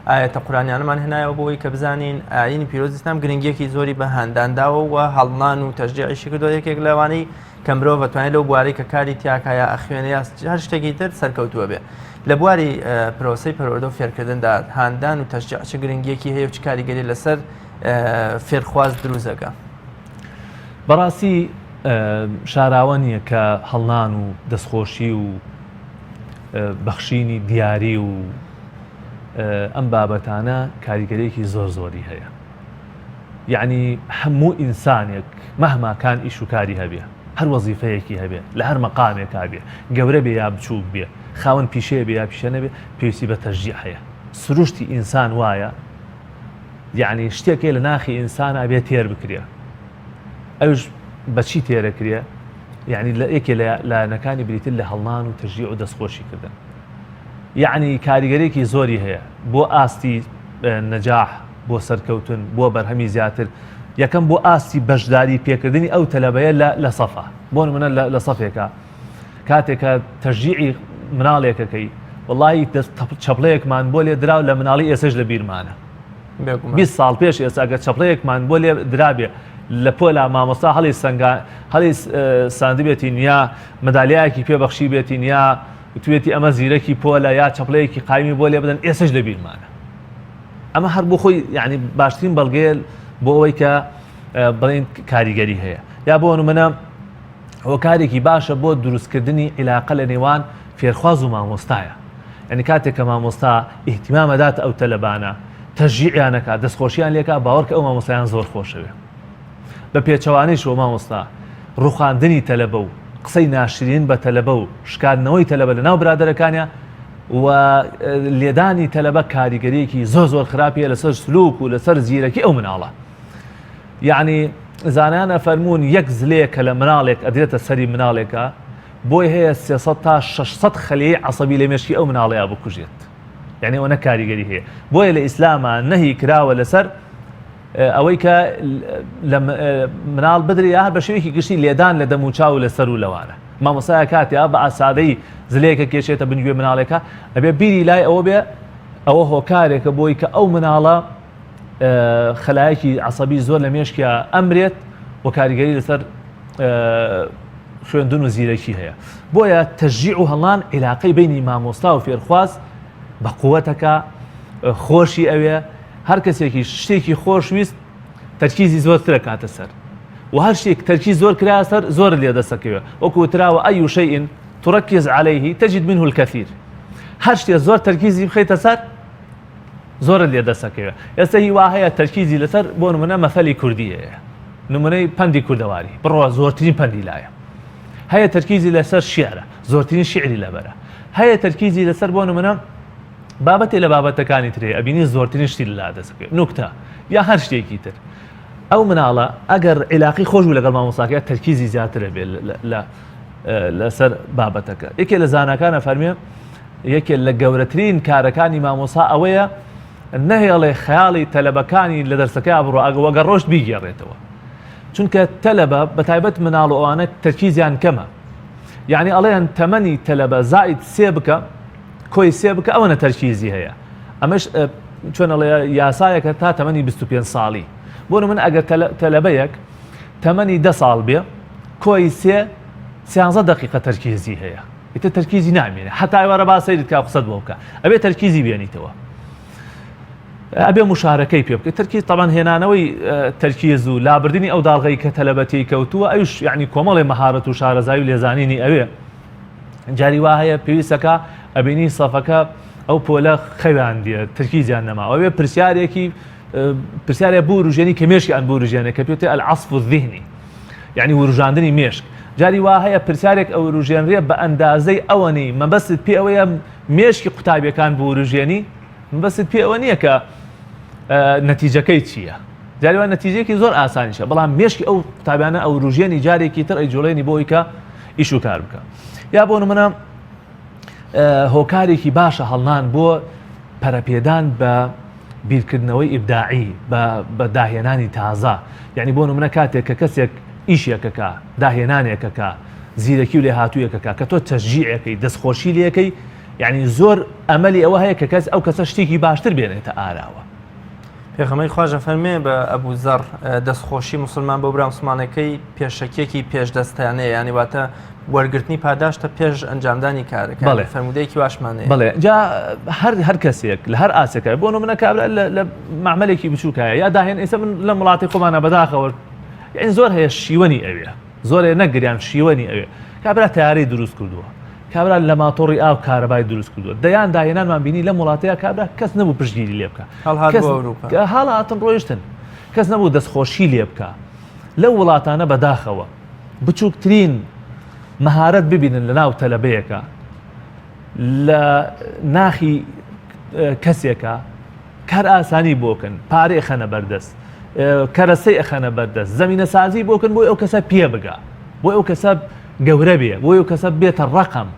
ئاەتە قورانیانەمان هێنایەوە بۆی کە بزانین ئاینی پیرۆز ئیسلام گرنگیەکی زۆری بە هاندان داوە و هەڵنان و تەشجیعیشی کردووە یەکێک لەوانەی کە مرۆڤ ئەتوانێت لەو بوارەی کە کاری تیاکە یا ئەخوێنێ یا هەر شتێکی تر سەرکەوتووە بێ لە بواری پرۆسەی پەروەردە و فێرکردندا هاندان و تەشجیع چ گرنگیەکی هەیە و چ کاریگەری لەسەر فێرخواز دروست دەکا؟ بەڕاستی شاراوە نییە کە هەڵنان و دەستخۆشی و بەخشینی دیاری و ئەم بابەتانە کاریگەرێکی زۆر زۆری هەیە. یەعنی هەموو ئینسانێک مەهما کان ئیش و کاری هەبێ هەر وەزیفەیەکی هەبێ لە هەر مەقامێکا بێ گەورە بێ یا بچووک بێ خاوەن پیشەیە بێ یا پیشە نەبێ پێویستی بە تەشجیع هەیە سروشتی ئینسان وایە یعنی شتێک هەیە لە ناخی ئینسان ئەبێ تێر بکرێ ئەوش بەچی تێرەکرێ یعنی لە یەکێ لە لایەنەکانی بریتر لە هەڵنان و تەشجیع و دەستخۆشی کردن یعنی کاریگەرێکی زۆری هەیە بۆ ئاستی نەجاح بۆ سەرکەوتن، بۆ بەرهەمی زیاتر، یەکەم بۆ ئاستی بەشداری پێکردنی ئەو تەلەبەیە لە لە سەفا، بۆ نمونە لە لە سەفێکا کاتێک کە تەشجیعی مناڵێکەکەی وەڵایی دەست چەپڵەیەکمان بۆ لێ دراو لە مناڵی ئێسەش لە بیرمانە. بێگومان. 20 ساڵ پێش ئێستا گەر چەپڵەیەکمان بۆ لێ درابێ لە پۆلا مامۆستا هەڵی سەنگا هەڵی ساندبێتین یا مەدالیایەکی پێ بەخشیبێتین یا وتوێتی ئەمە زیرەکی پۆلە یا چەپڵەیەکی قایمی بۆ لێ بدەن ئێسەش لە بیرمانە. ئەمە هەر بۆ خۆی یعنی باشترین بەڵگەیە بۆ ئەوەی کە بڵێن کاریگەری هەیە یا بۆ نمونە هۆکارێکی باشە بۆ دروستکردنی عیلاقە لە نێوان فێرخواز و مامۆستایە یعنی کاتێک کە مامۆستا ئیهتیمامەدات ئەو تەلەبانە تەشجیعیانەکە دەستخۆشیان لێکا باوەڕکە ئەو مامۆستایان زۆر خۆشەوێ بە پێچەوانەیشەوە مامۆستا ڕوخاندنی تەلەبە و قسەی ناشرین بە تەلەبە و شکاندنەوەی تەلەبە لە ناو برادەرەکانیا و لێدانی تەلەبە کاریگەریەکی زۆر زۆر خراپیە لەسەر سلوک و لەسەر زیرەکی ئەو مناڵە یعنی زانایان ئەفەرموون یەک زلەیە کە لە مناڵێک ئەدرێتە سەری مناڵێکە بۆی هەیە 300 تا 600 خەلیەی عەسەبی لە مێشکی ئەو مناڵەیە بکوژێت یعنی ئەوە کاریگەری هەیە بۆیە لە ئیسلاما نەهی کراوە لەسەر ئەوەی کە لە مناڵ بدرێ یا بە شێوەیەکی گشتی لێدان لە دەم و چاو و لە سەر و لەوانە مامۆستایە کاتێ بە ئاسادەی زلەیەکە کێشێتە بن گوێ مناڵێکە ئەبێ بیری لای ئەوە بێ ئەوە هۆکارێکە بۆی کە ئەو مناڵە خەلایەکی عسەبی زۆر لە مێشکیا ئەمرێت و کاریگەری لەسەر خوێندن و زیرەکی هەیە بۆیە تەشجیع و هەڵان عیلاقەی بینی مامۆستا و فێرخواز بە قوتەکە خۆشی ئەوێ هەر کەسێکیش شتێکی خۆش ویست تەرکیزی زۆرتر ئەکاتە سەر و هەر شتێک تەرکیز زۆر کرایە سەر زۆرت لێ دەست ئەکەوێ وەکو وتراوە أي شيء. تركز عليه تجد منه الكثير. هەر شتێ زۆر تەرکیزی بخەیتە سەر زۆرت لێ دەسەکەوێت. ئێستا هی وا هەیە تەرکیزی لەسەر بۆ نمونە مەثەلی کوردی هەیە، نمونەی پەندی کوردەواری بڕۆ زۆرترین پەندی لایە. هەیە تەرکیزی لەسەر شیعرە، زۆرترین شیعری لەبەرە. هەیە تەرکیزی لەسەر بۆ نمونە بابەتێ لە بابەتەکانی ترێ ئەبینی زۆرترین شتی لەلا دەسەکەوێت، نوکتە یا هەر شتێکی تر. ئەو مناڵە ئەگەر عیلاقەی خۆش بوو لەگەڵ مامۆستاکەی تەرکیزی زیاتر ئەبێت لە لەسەر بابەتەکە. یەکێ لە زاناکان ئەفەرموێ یەکێ لە گەورەترین کارەکانی مامۆسا ئەوەیە نەهێڵێ خەیاڵی تەلەبەکانی لە دەرسەکەیا بڕوا ئەگە وەگەر ڕۆشت بیگێڕێتەوە. چونکە تەلەبە بەتایبەت مناڵ و ئەوانە تەرکیزیان کەمە. یعنی ئەڵێن تەمەنی تەلەبە زائید سێ بکە کۆی سێ بکە ئەوەنە تەرکیزی هەیە. ئەمەش چۆن ئەڵێ یاسایەکە تا تەمەنی 25 ساڵی. بۆ نمونە ئەگەر تەلەبەیەک تەمەنی دە ساڵ بێ کۆی سێ سیانزە دەقیقە تەرکیزی هەیە ئیتر تەرکیزی نامێنێ حتا ئێوارە با سەیرت کا قسەت بۆ بکە ئەبێ تەرکیزی بێنیتەوە ئەبێ مشارەکەی پێ بکەیت تەرکیز تەبان هێنانەوەی تەرکیز و لابردنی ئەو داڵغەی کە تەلەبەتی کەوتووە ئەوش یعنی کۆمەڵی مەهارەت و شارەزایی و لێزانینی ئەوێ جاری وا هەیە پێویستەکە ئەبینی سەفەکە ئەو پۆلە خەویان دیە ترکیزیان نەماوە ئەوێ پرسیارێکی پرسیارێ بوروژێنی کە مێشکیان بوروژێنێ کە پێوتێ العصف الذهنی یعنی وروژاندنی مێشک جاری وا هەیە پرسیارێک ئەوروژێنرێ بە ئەندازەی ئەوەنی مەبەستت پێ ئەوەیە مێشکی قوتابیەکان بوروژێنی مەبەستت پێ ئەوە نییە کە نەتیجەکەی چییە جاری وا نەتیجەیەکی زۆر ئاسانیشە بەڵام مێشکی ئەو قوتابیانە ئەوروژێنی جارێکی تر ئەیجوڵێنی بۆ ئەوی کە ئیش و کار بکە یا بۆ نمونە هۆکارێکی باشە هەڵنان بۆ پەرەپێدان بە بیرکردنەوەی ئیبداعی، بە بە داهێنانی تازە، یەعنی بۆ نمونە کاتێک کە کەسێک ئیشێکەکا، داهێنانێکەکا، زیرەکی و لێهاتوویەکەکا، کە تۆ تەشجیعێکەی، دەستخۆشی لێکەی، یەعنی زۆر ئەمەلی ئەوە هەیە کە کەس ئەو کەسە شتێکی باشتر بێنێتە ئاراوە. پێغەمبەری خواش ئەفەرموێ بە ئەبوو زەڕ، دەستخۆشی موسڵمان بۆ برا موسڵمانەکەی پێشەکیەکی پێشدەستانەیە، یانی واتە وەرگرتنی پاداشتە پێش ئەنجامدانی کارەکە بەڵێ فەرموودەیەکی واشمان هەیە. بەڵێ جا هەر هەر کەسێک لە هەر ئاستێکە بۆ نمونە کابرا لە مەعمەلێکی بچووکایە یا داهێن ئێستا من لەم وڵاتی خۆمانە بەداخەوە یعنی زۆر هەیە شیوەنی ئەوێ زۆر هەیە نەگریان شیوەنی ئەوێ کابرا تیارەی دروست کردووە کابرا لە ماتۆڕی ئاو کارەبای دروست کردووە دەیان داهێنانمان بینی لەم وڵاتەیە کابرا کەس نەبوو پشتگیری لێ بکە هەڵهات بۆ ئەوروپا هەڵاتن ڕۆیشتن کەس نەبوو دەستخۆشی لێ بکە لەو وڵاتانە بەداخەوە بچووکترین مەهارەت ببینن لە ناو تەلەبەیەکە لە ناخی کەسێکە کار ئاسانی بۆکەن پارەی خەنە بەردەست کەرەسەی ئەخەنە بەردەست زمینە سازی بۆکەن بۆی ئەو کەسە پێ بگا بۆ ئەو کەسە گەورە بێ بۆی ئەو کەسە بێتە ڕقم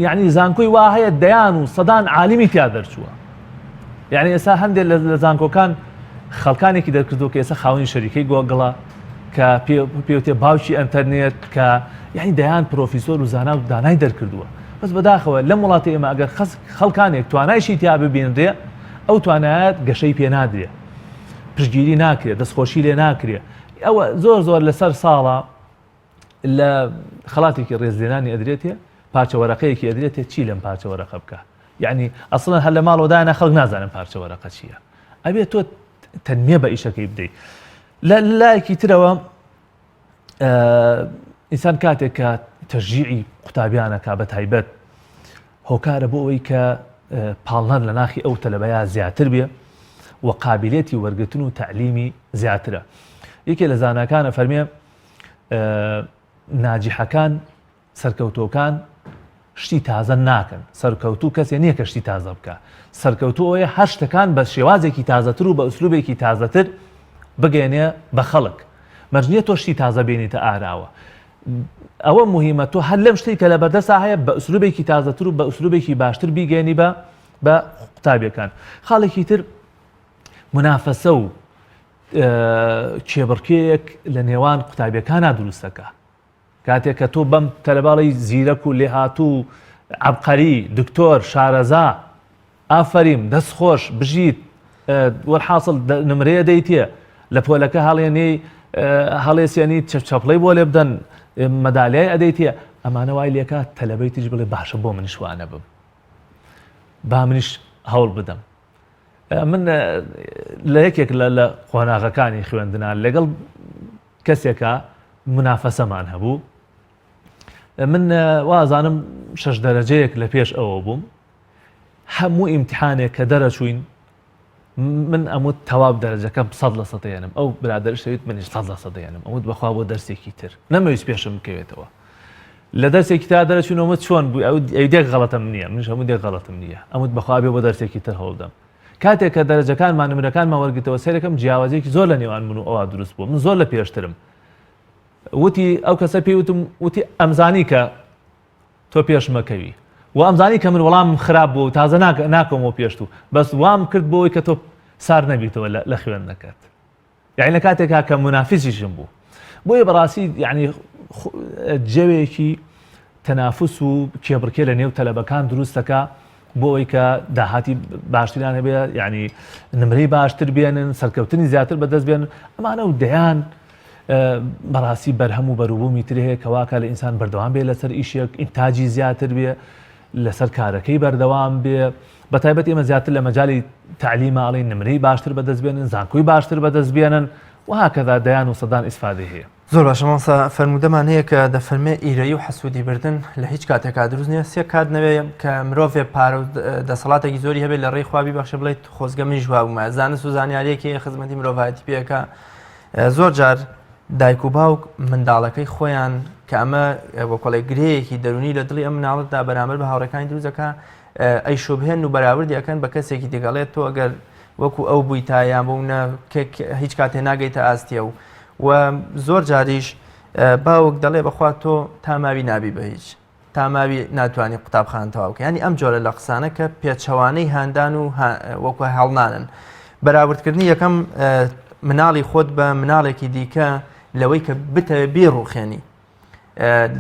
یعنی زانکۆی وا هەیە دەیان و سەدان عالمی تیا دەرچووە یعنی ئێستا هەندێک لە زانکۆکان خەڵکانێکی دەرکردووە کە ئێستا خاوەنی شەریکەی گۆگڵە کە پێوتێ باوکی ئەنتەرنێت کە یعنی دەیان پرۆفیسۆر و زانا و دانای دەرکردووە بەس بەداخەوە لەم وڵاتی ئێمە ئەگەر خەس خەڵکانێک توانایشی تیا ببینرێ ئەو توانایەت گەشەی پێ نادرێ پشتگیری ناکرێت دەستخۆشی لێ ناکرێ ئەوە زۆر زۆر لەسەر ساڵە لە خەڵاتێکی ڕێزلێنانی ئەدرێتێ پارچە وەرەقەیەکی ئەدرێتێ چی لەم پارچە وەرەقە بکە یعنی ئەسڵەن هەر لە ماڵەوە دانا خەڵک نازانن پارچە وەرەقە چییە ئەبێ تۆ تەنمیە بە ئیشەکەی بدەیت لە لایەکی ترەوە ئینسان کاتێک کە تەشجیعی قوتابیانەکە بە تایبەت هۆکارە بۆ ئەوەی کە پاڵنەر لە ناخی ئەو تەلەبەیە زیاتر بێ و قابلێتی وەرگتن و تەعلیمی زیاترە یەکێ لە زاناکانە فەرمێ ناجیحەکان سەرکەوتووەکان شتی تازە ناکەن، سەرکەوتوو کەسێ نییە کە شتی تازە بکا، سەرکەوتوو ئەوەیە هەر شتەکان بە شێوازێکی تازەتر و بە ئوسلوبێکی تازەتر بگەیەنێ بە خەڵک. مەرج نییە تۆ شتی تازە بێنیتە ئاراوە. ئەوە موهیمە تۆ هەر لەم شتەی کە لە بەردەستا هەیە بە ئوسلوبێکی تازەتر و بە ئوسلوبێکی باشتر بیگەیەنی بە بە قوتابیەکان. خاڵێکی تر مونافەسە و کێبڕکێیەک لە نێوان قوتابیەکانا دروست دەکا. کاتێک کە تۆ بەم تەلەباڵی زیرەک و لێهاتوو و عەبقەری، دکتۆر، شارەزا، ئافەریم، دەست خۆش، بژیت، وەلحاسڵ نمرەیە دەیتێ، لە پۆلەکە هەڵێنێی هەڵێسێنی چەپڵەی بۆ لێ بدەن، مەدالیای ئەدەیتێ، ئەمانە وای لێکا تەلەبەی تریش بڵێ باشە بۆ منیش وا نەبم، با منیش هەوڵ بدەم. من لە یەکێک لە قۆناغەکانی خوێندنا لەگەڵ کەسێکا مونافەسەمان هەبوو. من وازانم شەش دەرەجەیەک لە پێش ئەوە بووم هەموو ئیمتحانێک کە دەرەچووین من ئەموت تەواو دەرەجەکەم سەد لە سەد دەیەنم ئەو برادەرش دەویت منیش سەد لە سەد دەیەنم ئەموت بەخوا بۆ دەرسێکی تر نەمەویست پێشم بکەوێتەوە لە دەرسێکی تا دەرەچوون ئەمە چۆن بوو ئەو ئەی دێک غەڵەتم نییە منیش هەموو دێک غەڵەتم نییە ئەموت بەخوا بێ بۆ دەرسێکی تر هەوڵدەم کاتێک کە دەرەجەکانمان نمرەکانمان وەرگرتەوە سەیرەکەم جیاوازیەکی زۆر لە نێوان من و ئەوا دروست بوو من زۆر لە پێشترم وتی ئەو کەسە پێی وتم وتی ئەمزانی کە تۆ پێشمەکەوی و ئەمزانی کە من وەڵامم خراپ بوو و تازە ناکەومەوە پێشت و بەس وام کرد بۆ ئەوەی کە تۆ سار نەبیتەوە لە خوێندنەکەت یعنی لە کاتێکا کە منافسیشم بوو بۆیە بەڕاستی یعنی جەوێکی تەنافس و کێبڕکێ لە نێو تەلەبەکان دروست دەکا بۆ ئەوەی کە داهاتی باشتریان هەبێ یعنی نمرەی باشتر بێنن سەرکەوتنی زیاتر بەدەست بێن ئەمانە و دەیان بەڕاستی بەرهەم و بەروبوومی تر هەیە کە واکە لە ئینسان بەردەوام بێ لەسەر ئیشێک ئینتاجی زیاتر بێ لەسەر کارەکەی بەردەوام بێ بە تایبەت ئێمە زیاتر لە مەجای تعلیمە ئەڵێن نمرەی باشتر بەدەست بێنن زانکۆی باشتر بەدەست بێنن وهکذا دەیان و سەدان ئیسفادەی هەیە. زۆر باشە مامۆستا فەرموودەمان هەیە کە دەفەرمێ ئیرەیی و حەسوودی بردن لە هیچ کاتێکا دروست نییە سێ کات نەوێ کە مرۆڤێ پارە و دەسەڵاتێکی زۆری هەبێت لە ڕێی خوا بیبەخشێ بڵێت خۆزگە منیش وا بوومایە زانست و زانیارییەکی هەیە خزمەتی مرۆڤایەتی پێ ئەکا زۆر جار دایک و باوک منداڵەکەی خۆیان کە ئەمە وەکۆڵێ گرەیەکی دەرونی لە دڵی ئەم مناڵەدا بەرامبەر بە هاوڕێکانی دروست دەکا ئەیشوبهێن و بەراوردی ئەکەن بە کەسێکی دیگەڵێت تۆ ئەگەر وەکو ئەو بووی تا یان بوو نە هیچ کاتێ ناگەیتە ئاستی ئەو و زۆر جاریش باوک دەڵێ بەخوا تۆ تا ماوی نابی بە هیچ تا ماوی ناتوانانی قوتابخان تەواو ینی ئەم جۆرە لە قسانە کە پێچەوانەی هاندان و وەکو هەڵنانن بەراوردکردنی یەکەم مناڵی خۆت بە مناڵێکی دیکە لەوەی کە بتەوێ بیڕوخێنی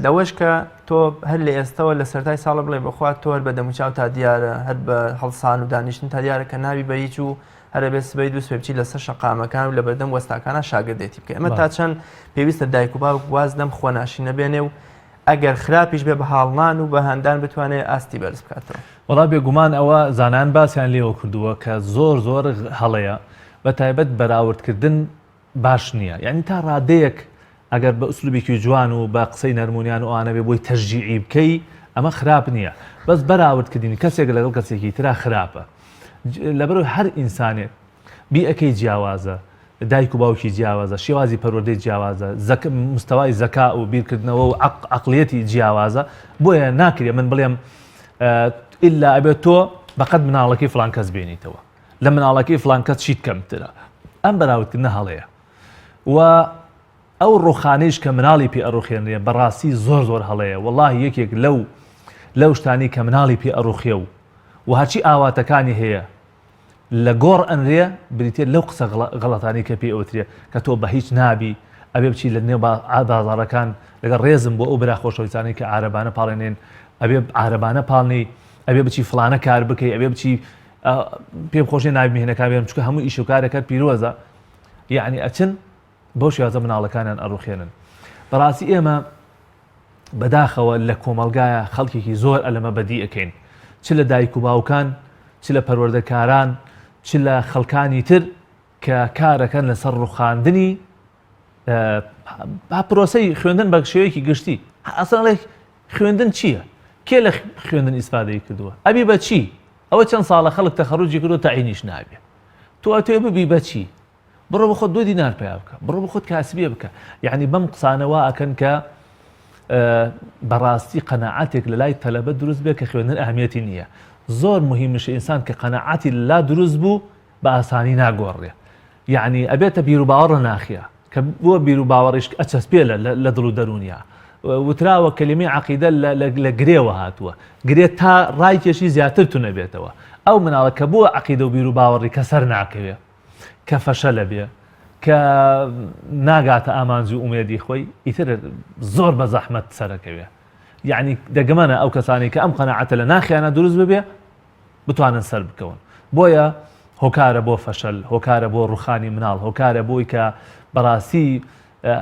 لەوەش کە تۆ هەر لە ئێستەوە لە سەرای ساڵە بڵێ بەخوا تۆ هەر بە دەموچاو تا دیارە هەر بە هەڵسان و دانیشتن تا دیارە کە ناوی بە هیچ و هەرە بێ سبەی دوو سبەی بچی لەسەر شەقامەکان و لە بەردەم وەستاکانە شاگردێتی بکەی ئەمە تا چەند پێویستە دایک و باوک واز لەم خۆناشینە بێنێ و ئەگەر خراپیش بێ بە هاڵنان و بە هاندان بتوانێ ئاستی بەرز بکاتەوە. وەڵا بێگومان ئەوە زانایان باسیان لێوە کردووە کە زۆر زۆر هەڵەیە بە تایبەت بەراوردکردن باش نییە یعنی تا ڕادەیەک ئەگەر بە ئوسلوبێکی جوان و بە قسەی نەرمونیان و ئەوانە بێ بۆی تەشجیعی بکەی ئەمە خراپ نییە بەس بەراوردکردنی کەسێک لەگەڵ کەسێکی ترا خراپە لەبەرەوەی هەر ئینسانێک بیئەکەی جیاوازە دایک و باوکی جیاوازە شێوازی پەروەردەی جیاوازە زەک مستەوای زەکا و بیرکردنەوە و عقلیەتی جیاوازە بۆیە ناکرێ من بڵێم ئللا ئەبێت تۆ بەقەت مناڵەکەی فلان کەس بێنیتەوە لە مناڵەکەی فلان کەس چیت کەمترە ئەم بەراوردکردنە هەڵەیە و ئەو ڕوخانەیش کە مناڵی پێ ئەڕوخێنرێ بەڕاستی زۆر زۆر هەڵەیە وەڵاهی یەکێک لەو لەو شتانی کە مناڵی پێ ئەڕوخێ و و هەرچی ئاواتەکانی هەیە لە گۆڕ ئەنرێ بریتە لەو قسە غەڵەتانی کە پێ ئەوترێ کە تۆ بە هیچ نابی ئەبێ بچی لە نێو بازاڕەکان لەگەڵ ڕێزم بۆ ئەو برا خۆشەویستانەی کە عارەبانە پاڵێنێن ئەبێ عارەبانە پاڵنی ئەبێ بچی فڵانە کار بکەی ئەبێ بچی پێم خۆش نیە ناوی مهنەکان بێنم چونکە هەموو ئیش و کارێکەر پیرۆزە یعنی ئەچن بەو شێوازە مناڵەکانیان ئەڕوخێنن بەڕاستی ئێمە بەداخەوە لە کۆمەلگایە خەڵکێکی زۆر ئەلەمە بەدی ئەکەین چ لە دایک و باوکان چ لە پەروەردەکاران چ لە خەڵکانی تر کە کارەکەن لەسەر ڕوخاندنی پرۆسەی خوێندن بە شێوەیەکی گشتی ئەسڵێک خوێندن چییە؟ کێ لە خوێندن ئیسفادەی کردووە؟ ئەبی بە چی؟ ئەوە چەند ساڵە خەڵک تەخەروجی کردووە تەعینیش نابێ. تۆ ئەتوێ ببی بە چی؟ بڕۆ بە خۆت دو دینار پەیا بکە، بڕۆ بە خۆت کاسبیە بکە. یعنی بەم قسانە وا ئەکەن کە بەڕاستی قەناعەتێک لە لای تەلەبە دروست بێ کە خوێندن ئەهمیەتی نییە. زۆر مهمشە ئینسان کە قەناعەتی لا دروست بوو بە ئاسانی ناگۆڕێ. یەعنی ئەبێتە بیروباوەڕ لە ناخیا کە بووە بیروباوەڕیش ئەچەسپێ لە دڵ و دەروونیا. وتراوە کەلیمەی عەقیدە لە گرێوە هاتووە. گرێ تا ڕایکێشی زیاتر تونەبێتەوە. ئەو مناڵە کە بووە عەقیدە و بیروباوەڕی کە سەر ناکەوێ، کە فەشەل ئەبێ، کە ناگاتە ئامانج و ئومێدی خۆی، ئیتر زۆر بە زەحمەت سەرەکەوێ. یەعنی دەگمەنە ئەو کەسانەی کە ئەم قەناعەتە لە ناخیانا دروست ببێ، بتوانن سەربکەون بۆیە هۆکارە بۆ فەشەل هۆکارە بۆ ڕوخانی مناڵ هۆکارە بۆی کە بەڕاستی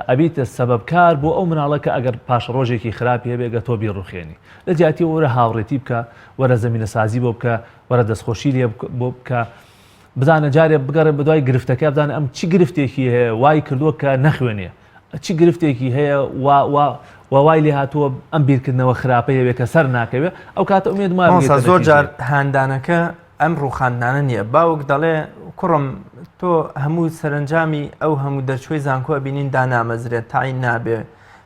ئەبیتە سەبەبکار بۆ ئەو مناڵە کە ئەگەر پاشەڕۆژێکی خراپی هەبێ گە تۆ بیڕوخێنی لە جیاتی وەرە هاوڕێتی بکە وەرە زەمینە سازی بۆ بکە وەرە دەستخۆشی لێ بۆ بکە بزانە جارێ بگەڕێ بەدوای گرفتەکە بزانە ئەم چی گرفتێکی هەیە وای کردووە کە نەخوێنێ. چی گرفتێکی هەیە وا وا وا وای لێ هاتووە ئەم بیرکردنەوە خراپەی هەبێ کە سەر ناکەوێ ئەو کاتە ئومێد ما مامۆستا زۆر جار هاندانەکە ئەم ڕووخاندنانە نییە باوک دەڵێ کوڕم تۆ هەموو سەرنجامی ئەو هەموو دەرچووی زانکۆ ئەبینین دانامەزرێت تاین نابێ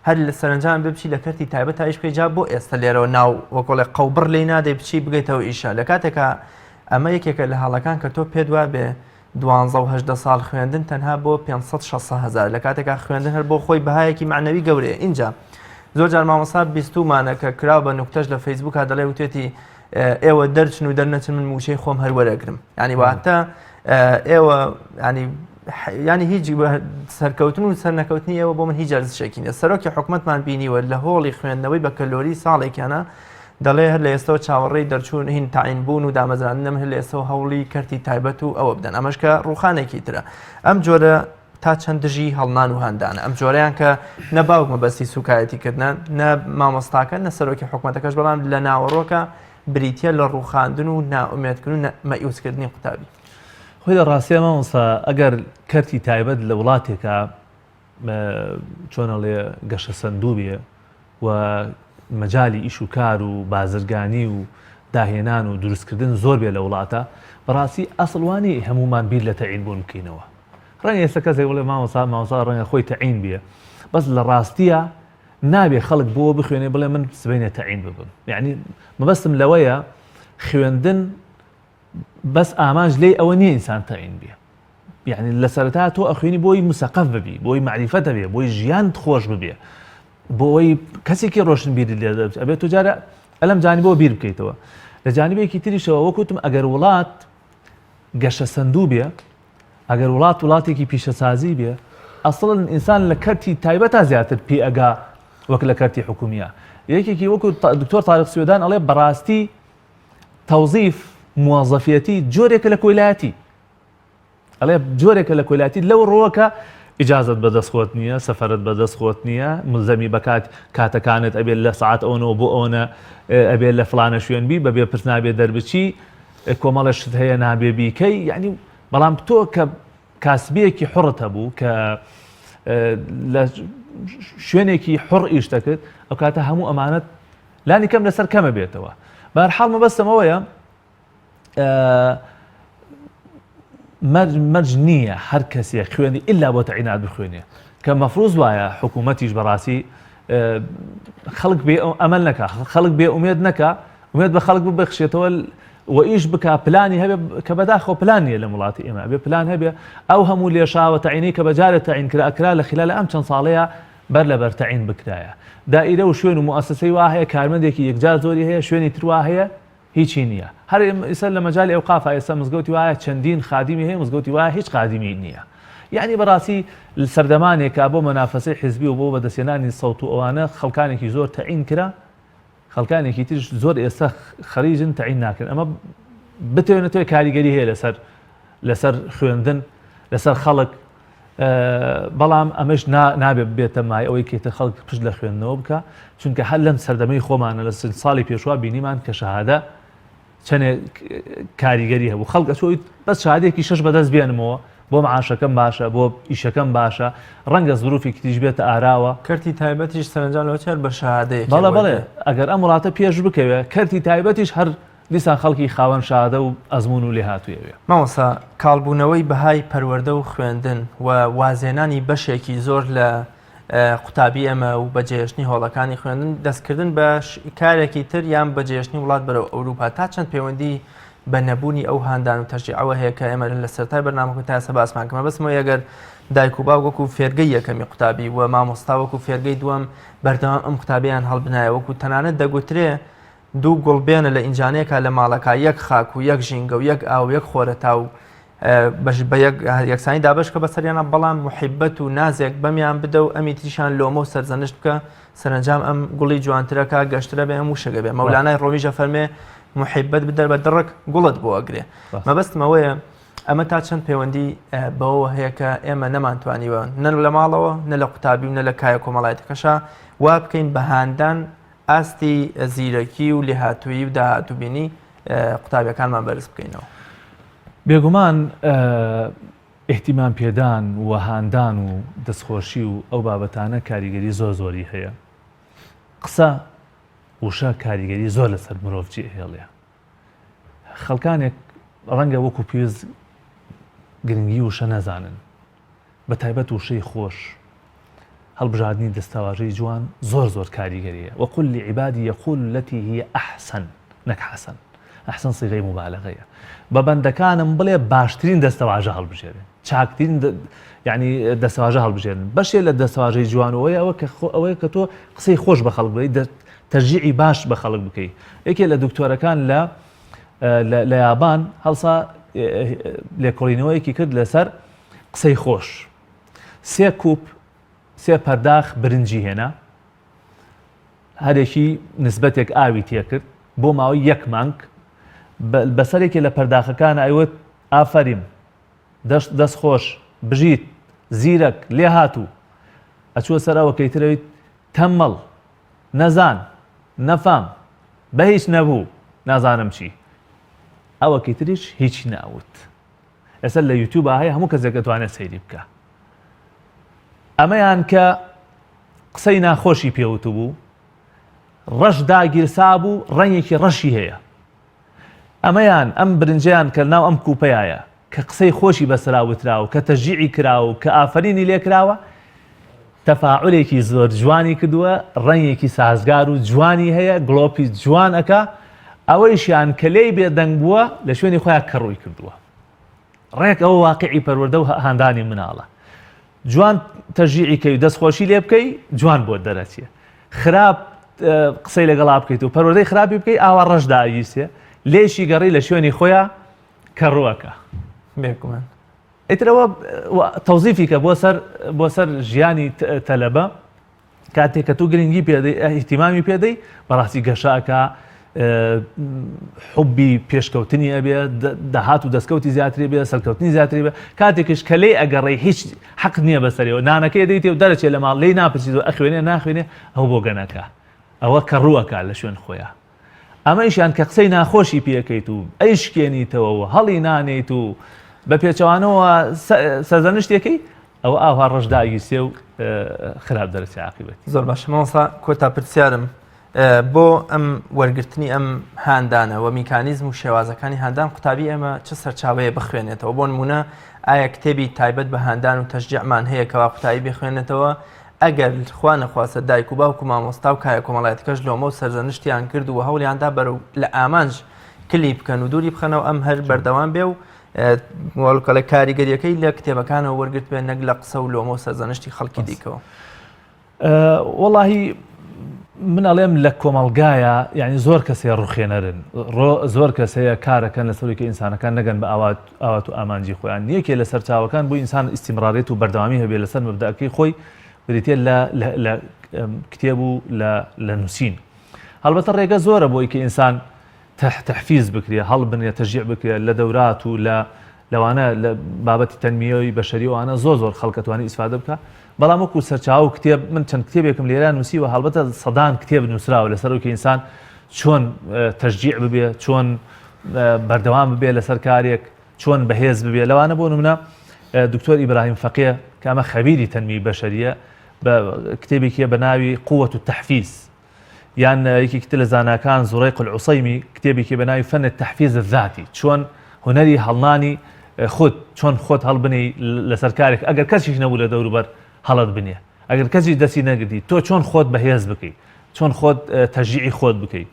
هەر لە سەرنجام بچی لە کەرتی تایبەت تایش بکەی جا بۆ ئێستا لێرەوە ناو وەکۆڵێ قەوبڕ لی نادەی بچی بگەیتەوە ئیشە لە کاتێکا ئەمە یەکێکە لە هەڵەکان کە تۆ پێت وابێ دوانزە و 18 ساڵ خوێندن تەنها بۆ 500 هزار لە کاتێکا خوێندن هەر بۆ خۆی بەهایەکی معنەوی گەورەیە اینجا زۆر جار مامۆستا بیستومانە کە کراو بە نوکتەش لە فەیسبووکا دەڵێ وتێتی ئێوە دەرچن و دەرنەچن من موچەی خۆم هەر وەرەگرم ینی واتە ئێوە ینی ینی هیچ سەرکەوتن و سەرنەکەوتنی ئێوە بۆ من هیچ ئەرزشێکی نیە سەرۆکی حکومەتمان بینیوە لە هۆڵی خوێندنەوەی بەکەلۆری ساڵێکیانە دەڵێ هەر لە ئێستەوە چاوەڕێی دەرچوون هین تاین بوون و دامەزراندنم هەر لە ئێستەوە هەوڵی کەرتی تایبەت و ئەوە بدەن ئەمەش کە ڕوخانێکی ترە ئەم جۆرە تا چەند دژی هەڵنان و هاندانە ئەم جۆرەیان کە نە باوک مەبەستی سوکایەتی کردنە نە مامۆستاکە نە سەرۆکی حکومەتەکەش بەڵام لە ناوەڕۆکە بریتە لە ڕوخاندن و نائومێدکردن و مەئیوسکردنی قوتابی. خۆی لە ڕاستیا مامۆستا ئەگەر کەرتی تایبەت لە وڵاتێکا چۆن ئەڵێ گەشەسەندوو بێ و مەجالی ئیش و کار و بازرگانی و داهێنان و دروستکردن زۆر بێ لە وڵاتە بەڕاستی ئەسڵ وانی هەمومان بیر لە تەعین بوون بکەینەوە ڕەنگە ئێستا کەسێک بڵێ مامۆستا مامۆستا ڕەنگە خۆی تەعین بێ بەس لە ڕاستیە نابێ خەڵک بۆ بخوێنێ بڵێ من سبەینێ تەعین ببم یعنی مەبەستم لەوەیە خوێندن بەس ئامانج لێی ئەوە نییە ئینسان تەعین بێ یعنی لە سەرەتا تۆ ئەخوێنی بۆی مسەقەف ببی بۆی معریفەت هەبێ بۆی ژیانت خۆش ببێ بۆ ئەوەی کەسێکی ڕۆشنبیری لێ دەبێت ئەبێت تۆ جارە ئەلەم جانی بۆ بیر بکەیتەوە لە جانبێکی تریشەوە وەکوتم ئەگەر وڵات گەشەسەندوو بێ ئەگەر وڵات وڵاتێکی پیشەسازی بێ ئەسڵن ئینسان لە کەرتی تایبەتا زیاتر پێ ئەگا وەک لە کەرتی حکومیە یەکێکی وەکو دکتۆر تاریق سوێدان ئەڵێ بەڕاستی تەوزیف موەزەفیەتی جۆرێکە لە کۆیلایەتی ئەڵێ جۆرێکە لە کۆیلاتی لەو ڕووەکە ئیجازت بەدەست خۆت نییە سەفرت بەدەست خۆت نییە ملزەمی بەکات کاتەکانت ئەبێت لە سعات ئەوەنەوە بۆ ئەوەنە ئەبێت لە فلانە شوێن بی بەبێ پرس نابێ دەربچی کۆمەڵە شت هەیە نابێ بیکەی یعنی بەڵام تۆ کە کاسبیەکی حڕت هەبوو کە لە شوێنێکی حڕ ئیش دەکرد ئەو کاتە هەموو ئەمانەت لانی کەم لەسەر کەمە بێتەوە بەرحاڵ مەبەستم ئەوەیە مەرج نییە هەر کەسێک خوێنی ئللا بۆ تەعینات بخوێنێ کە مەفروز وایە حکوومەتیش بەڕاستی خەڵک بێ ئەمەل نەکە خەڵک بێ ئومێد نەکە ئومێد بە خەڵک ببەخشێتەوە و ئیش بک پلانی هەبێ کە بەداخەوە پلان نییە لە وڵاتی ئێمە بێ پلان هەبێ ئەو هەموو لێشاوە تەعینەی کە بەجارێ تەعین کرا کرا لە خلال ئەم چەند ساڵەیە بەر لە بەر تەعین بکرایە دائیرە و شوێن و موئەسەسەی وا هەیە کارمەندێکی یەکجار زۆری هەیە شوێنی تر وا هەیە هیچی نییە هەر ئێستا لە مەجالی ئەوقافا ئێستا مزگەوتی وایە چەندین خادیمی هەیە مزگەوتی وایە هیچ خادیمی نییە یعنی بەڕاستی سەردەمانێکە بۆ مەنافەسەی حزبی و بۆ بەدەستهێنانی سەوت و ئەوانە خەڵکانێکی زۆر تەعین کرا خەڵکانێکی تریش زۆر ئێستا خەریجن تەعین ناکرێن ئەمە بتەوێ نەتەوێ کاریگەری هەیە لەسەر لەسەر خوێندن لەسەر خەڵک بەڵام ئەمەش نابێ بێتە مای ئەوەی کێتە خەڵک پشت لە خوێندنەوە بکە چونکە هەر لەم سەردەمەی خۆمانە لە ساڵی پێشوا بینیمان کە شەهادە چەنێ کاریگەری هەبوو خەڵک ئەچۆیت بەس شادێکی شەش بەدەست بێنمەوە بۆ معاشەکەم باشە بۆ ئیشەکەم باشە ڕەنگە زروفێکی تریش بێتە ئاراوە. کەرتی تایبەتیش سەرەنجام لەوە چ هەر بە شەهادەیەکی بەڵێ بەڵێ ئەگەر ئەم وڵاتە پێش بکەوێ کەرتی تایبەتیش هەر دیسان خەڵکی خاوەن شەهادە و ئەزموون و لێهاتووی ئەوێ. مامۆستا کاڵبوونەوەی بەهای پەروەردە و خوێندن و وازهێنانی بەشێکی زۆر لە قوتابی ئێمە و بەجێهێشتنی هۆڵەکانی خوێندن، دەستکردن بە کارێکی تر یان بەجێهێشتنی وڵات بەرەو ئەوروپا تا چەند پەیوەندی بە نەبوونی ئەو هاندان و تەشجیعەوە هەیە کە ئێمە لە سەرەتای بەرنامەکە تا ئێستا باسمان کرد. مەبەستم ئەوەیە ئەگەر دایک و باوک وەکو فێرگەی یەکەمی قوتابی و مامۆستا وەکو فێرگەی دووەم بەردەوام ئەم قوتابیان هەڵبنایە وەکو تەنانەت دەگوترێ دوو گوڵ بێنە لە ئینجانەیەکا لە ماڵەکە یەک خاک و یەک ژینگە و یەک ئاو و یەک خۆرەتا و بەش بە یەک یەکسانی دابەش کە بەسەریانە بەڵام محیبەت و نازێک بەمیان بدە و ئەمی تریشان لۆمە و سەرزەنشت بکە سەرەنجام ئەم گوڵی جوانترەکە گەشترە بێ ئەم وشەگە بێ مەولانای ڕۆمیژە فەرمێ محیبەت بدە بە دڕک گوڵت بۆ ئەگرێ مەبەستم ئەوەیە ئەمە تا چەند پەیوەندی بەوەوە هەیە کە ئێمە نەمانتوانیوە نە لە ماڵەوە نە لە قوتابی و نە لە کایە کۆمەڵایەتەکەشا وا بکەین بە هاندان ئاستی زیرەکی و لێهاتوویی و داهاتووبینی قوتابیەکانمان بەرز بکەینەوە. بێگومان. ئیهتیمام پێدان و هاندان و دەستخۆشی و ئەو بابەتانە کاریگەری زۆر زۆری هەیە. قسە، وشە کاریگەری زۆر لەسەر مرۆڤ جێ ئەهێڵێ. خەڵکانێک ڕەنگە وەکو پێویست گرنگی وشە نەزانن، بە تایبەت وشەی خۆش، هەڵبژاردنی دەستەواژەی جوان زۆر زۆر کاریگەریە، وقل لعبادی یقولوا التی هی احسن نەک حسن، احسن صیغەی موبالغەیە، بە بەندەکانم بڵێ باشترین دەستەواژە هەڵبژێرن، چاکترین یعنی دەستەواژە هەڵبژێرن، بەشێ لە دەستەواژەی جوان ئەوەیە ئەوە کە ئەوەیە کە تۆ قسەی خۆش بە خەڵک بڵێی، تەشجیعی باش بە خەڵک بکەی. یەکێ لە دکتۆرەکان لە لە یابان هەڵسا لێکۆڵینەوەیەکی کرد لەسەر قسەی خۆش. سێ کوپ سێ پەرداخ برنجی هێنا هەرێکی نسبەتێک ئاوی تێکرد بۆ ماوەی یەک مانگ بەسەرێکی لە پەرداخەکان ئەیوت ئافەریم دەست دەست خۆش بژیت زیرەک لێهاتوو ئەچووە سەر ئەوە کەیترەویت تەمەڵ نەزان، نەفام، بەهیچ نەبوو، نازانم چی. ئەوەکی تریش هیچی نەئەوت. ئێستا لە یوتیوبا هەیە هەموو کەسێک ئەتوانێت سەیری بکا. ئەمەیان کە قسەی ناخۆشی پێوتبوو، ڕەش داگیرسابوو، ڕەنگێکی ڕەشی هەیە. ئەمەیان، ئەم برنجەیان کە لەناو ئەم کوپەیایە، کە قسەی خۆشی بەسەرا وتراوە و کە تەشجیعی کراوە و کە ئافەرینی لێ کراوە، تەفاعولێکی زۆر جوانی کردووە، ڕەنگێکی سازگار و جوانی هەیە، گڵۆپی جوان ئەکا، ئەوەیشیان کە لێی بێدەنگ بووە، لە شوێنی خۆیا کەڕووی کردووە. ڕێک ئەوە واقیعی پەروەردە و هاندانی مناڵە. جوان تەشجیعی کەی و دەستخۆشی لێ بکەی جوان بۆت دەرەچێ خراپ قسەی لەگەڵا بکەیت و پەروەردەی خراپی بکەی ئاوا ڕەش داگیرسێ لێشی گەڕی لە شوێنی خۆیان کە ڕووەکە بێگومان ئیترەوە تەوزیفی کە بۆ سەر بۆ سەر ژیانی تەلەبە کاتێک کە تۆ گرنگی پێدەی ئیهتیمامی پێدەی بەڕاستی گەشە ئەکا حوبی پێشکەوتنی ئەبێ داهات و دەستکەوتی زیاتری بێ سەرکەوتنی زیاتری بێ کاتێکیش کە لێی ئەگەڕێی هیچ حەق نییە بەسەریەوە نانەکەی دەیتێ و دەرەچێ لە ماڵ لێی ناپرسیت و ئەخوێنێ ناخوێنێ ئەو بۆ گەنەکە ئەوە کە ڕووەکە لە شوێن خۆیان ئەمەیشیان کە قسەی ناخۆشی پێکەیت و ئەیشکێنیتەوە و هەڵی نانێیت و بە پێچەوانەوە سەرزەنشتێکەی ئەوە ئاوها ڕەش داگیرسێ و خراپ دەرەچێ عاقیبەتی. زۆر باشە مامۆستا کۆتا پرسیارم بۆ ئەم وەرگرتنی ئەم هاندانە و میکانیزم و شێوازەکانی هاندان قوتابی ئێمە چ سەرچاوەیە بخوێنێتەوە بۆ نمونە ئایا کتێبی تایبەت بە هاندان و تەشجیعمان هەیە کەوا قوتابی بخوێنێتەوە ئەگەر خوا نەخواستە دایک و باوک و مامۆستا و کایە کۆمەڵایەتەکەش لۆمە و سەرزەنشتیان کرد و هەوڵیاندا بەرەو لە ئامانج کلی بکەن و دووری بخەنەوە ئەم هەر بەردەوام بێ و وەڵکەڵە کاریگەریەکەی لە کتێبەکانەوە وەرگرت بێ نەک لە قسە و لۆمە و سەرزەنشتی خەڵکی دیکەوە. وەڵاهی من ئەڵێم لە کۆمەڵگایە یعنی زۆر کەسێ ڕوخێنەرن زۆر کەس هەیە کارەکەن لەسەر کە ئینسانەکان نەگەن بە ئاوات ئاوات و ئامانجی خۆیان یەکێ لە سەرچاوەکان بۆ ئینسان ئیستیمڕارێت و بەردەوامی هەبێ لەسەر مەبدەکەی خۆی بریتە لە لە کتێب و لە لە نووسین هەڵبەتە ڕێگە زۆرە بۆی کە ئینسان تەحفیز بکرێ هەڵبنرێ تەشجیع بکرێ لە دەورات و لە لەوانە لە بابەتی تەنمیەی بەشەری ئەوانە زۆر زۆر خەڵک ئەتوانێ ئیسفادە بکا بەڵام وەکو سەرچاوە و کتێب من چەند کتێبێکم لێرە نووسیوە هەڵبەتە سەدان کتێب نووسراوە لەسەر ئەوی کە ئینسان چۆن تەشجیع ببێ چۆن بەردەوام ببێ لەسەر کارێک چۆن بەهێز ببێ لەوانە بۆ نمونە دکتۆر ئیبراهیم فەقێ کە ئەمە خەبیری تەنمی بەشەریە بە کتێبێکیە بە ناوی قووەت و تەحفیز یان یەکێکی تر لە زاناکان زوڕیق العصیمی کتێبێکی بە ناوی فن التحفیز الذاتی چۆن هونەری هەڵنانی خود چۆن خۆت هەڵبنێی لەسەر کارێک ئەگەر کەسیش نەبوو لە دەوروبەر هەڵت بنێ ئەگەر کەسیش دەستی نەگرتی تۆ چۆن خۆت بەهێز بکەی چۆن خۆت تەشجیعی خۆت بکەی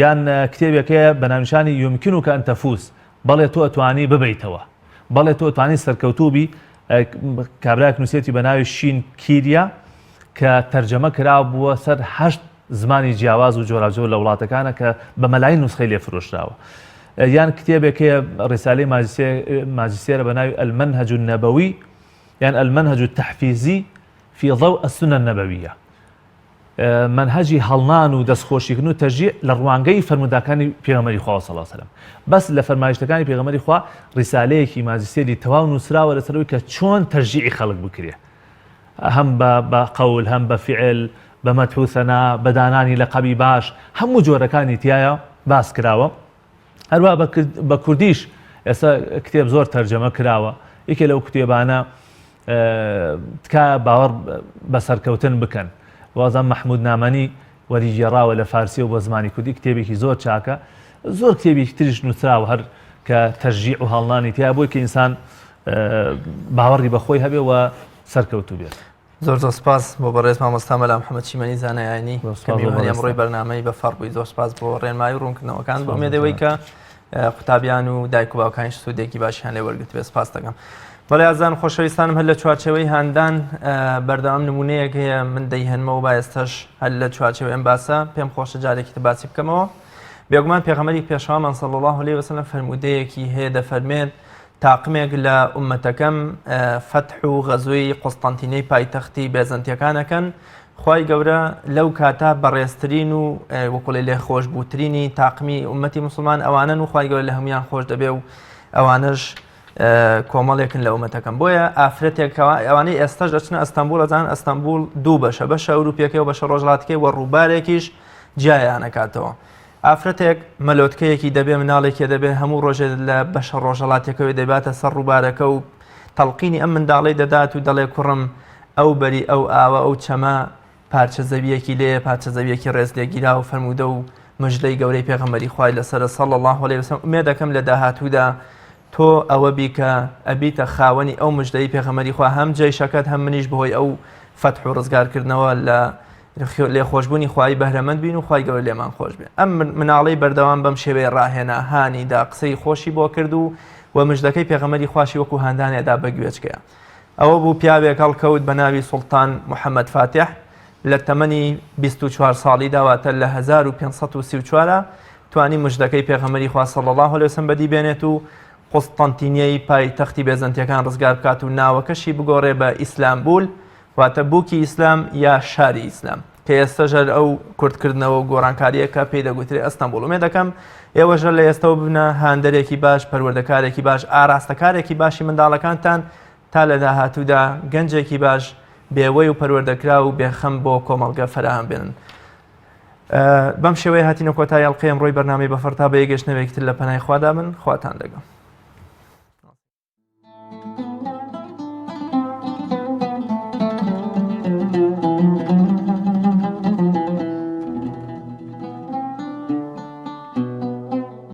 یان کتێبێک هەیە بە ناونیشانی يمكنك أن تفوز بەڵێ تۆ ئەتوانی ببەیتەوە بەڵێ تۆ ئەتوانی سەرکەوتوو بی کابرایەک نووسێتی بە ناوی شین کیریا کە تەرجەمە کرابووە سەر هەشت زمانی جیاواز و جۆراوجۆر لە وڵاتەکانە کە بە مەلاین نوسخەی لێ فرۆشراوە. یان کتێبێک هەیە ڕیسالەی ماجستێرە بە ناوی المنهج النبوی یان المنهج التحفیزی فی ضوء السنە النبویە مەنهەجی هەڵنان و دەستخۆشیکردن و تەشجیع لە ڕوانگەی فەرمووداکانی پێغەمبەری خوا صلی الله علیه وسلم بەس لە فەرمایشتەکانی پێغەمبەری خوا ڕیسالەیەکی ماجستێری تەواو نووسراوە لەسەر ئەوەی کە چۆن تەشجیعی خەڵک بکرێ هەم بە بە قەول هەم بە فیعل بە مەدح و ثەنا بە دانانی لەقەبی باش هەموو جۆرەکانی تیایە باس کراوە هەروە بە کوردیش ئێستا کتێب زۆر تەرجەمە کراوە. یەکێ لەو کتێبانە تکایە باوەڕ بە سەرکەوتن بکەن. وازان مەحموود نامەنی وەریگێڕاوە لە فارسیەوە بۆ زمانی کوردی، کتێبێکی زۆر چاکە. زۆر کتێبی تریش نووسراوە هەر کە تەشجیع و هەڵنانی تیا بۆی کە ئینسان باوەڕی بە خۆی هەبێ و سەرکەوتوو بێت. زۆر زۆر سپاس بۆ بەڕێز مامۆستا مەلا محەممەد چیمەنی زانای ئاینی کە میوانی ئەمڕۆی بەرنامەی بە فەڕ بووی. زۆر سپاس بۆ ڕێنمایی و ڕوونکردنەوەکان بۆ ئومێدەوەی کە قوتابیان و دایک و باوکانیش سوودێکی باشیان لێ وەرگرتبێت سپاس دەکەم. بەڵێ ئازان خۆشەویستانم هەر لە چوارچێوەی هاندان بەردەوام نمونەیەک هەیە من دەیهێنمەوە با ئێستاش هەر لە چوارچێوەی ئەم باسە پێم خۆشە جارێکی تر باسی بکەمەوە. بێگومان پێغەمبەری پێشەوامان صلی الله علیه وسلم فەرموودەیەکی هەیە دەفەرمێت تاقمێک لە ئومەتەکەم فەتح و غەزوی قوستەنتینەی پایتەختی بێزەنتیەکان ئەکەن، خوای گەورە لەو کاتە بەڕێزترین و وەکوڵێ لێخۆشبووترینی تاقمی ئومەتی موسڵمان ئەوانەن و خوای گەورە لە هەمویان خۆش دەبێ و ئەوانەش کۆمەڵێکن لە ئومەتەکەم. بۆیە ئافرەتێک ئەوانەی ئێستاش دەچنە ئەستەنبوڵ ئەزان ئەستەنبوڵ دوو بەشە، بەشە ئەوروپیەکەی و بەشە ڕۆژهەڵاتەکەی و ڕووبارێکیش جیایانەکاتەوە. ئافرەتێک مەلۆتکەیەکی دەبێ مناڵێکی دەبێ هەموو ڕۆژێ لە بەشە ڕۆژهەڵاتیەکەوەی دەیباتە سەر ڕووبارەکە و تەڵقینی ئەم منداڵەی دەدات و دەڵێ کوڕم ئەو بەری ئەو ئاوە ئەو چەمە پارچە زەویەکی لێیە پارچە زەویەکی ڕێز لێگیرا و فەرموودە و مژدەی گەورەی پێغەمبەری خوای لەسەرە صلی الله علیه وسلم ئومێدەکەم لە داهاتوودا تۆ ئەوە بی کە ئەبیتە خاوەنی ئەو مژدەی پێغەمبەری خوا هەم جەیشەکەت هەم منیش بەهۆی ئەو فەتح و ڕزگارکردنەوە لە لێخۆشبوونی خوایی بەهرەمەند بین و خوای گەورە لێمان خۆش بێ. ئەم مناڵەی بەردەوام بەم شێوەیە ڕاهێنا، هانی دا، قسەی خۆشی بۆ کرد و و مژدەکەی پێغەمبەری خواشی وەکو هاندانێ دا بە گوێچکەیا. ئەوە بوو پیاوێک هەڵکەوت بە ناوی سوڵتان محەمەد فاتیح لە تەمەنی 24 ساڵیدا واتە لە 1534 توانی مژدەکەی پێغەمبەری خوا صلی الله علیه وسلم بەدی بێنێت و قوستەنتینیەی پایتەختی بێزەنتیەکان ڕزگار بکات و ناوەکەشی بگۆڕێ بە ئیسلامبول واتە بووکی ئیسلام یا شاری ئیسلام کە ئێستەش هەر ئەو کورتکردنەوە و گۆڕانکارییە کە پێی دەگوترێ ئەستەنبوڵ. ئومێد دەکەم ئێوەش هەر لە ئێستەوە ببنە هاندەرێکی باش، پەروەردەکارێکی باش، ئاراستەکارێکی باشی منداڵەکانتان تا لە داهاتوودا گەنجێکی باش، بێوەی و پەروەردەکراو و بێخەم بۆ کۆمەڵگە فەراهەم بێنن. بەم شێوەیە هاتینە کۆتایی ئەڵقەی ئەمڕۆی بەرنامەی بەفەڕ تا بە یەکگەشتنەوەیەکی تر لە پەنای خوادا بن. خواتان لەگەڵ.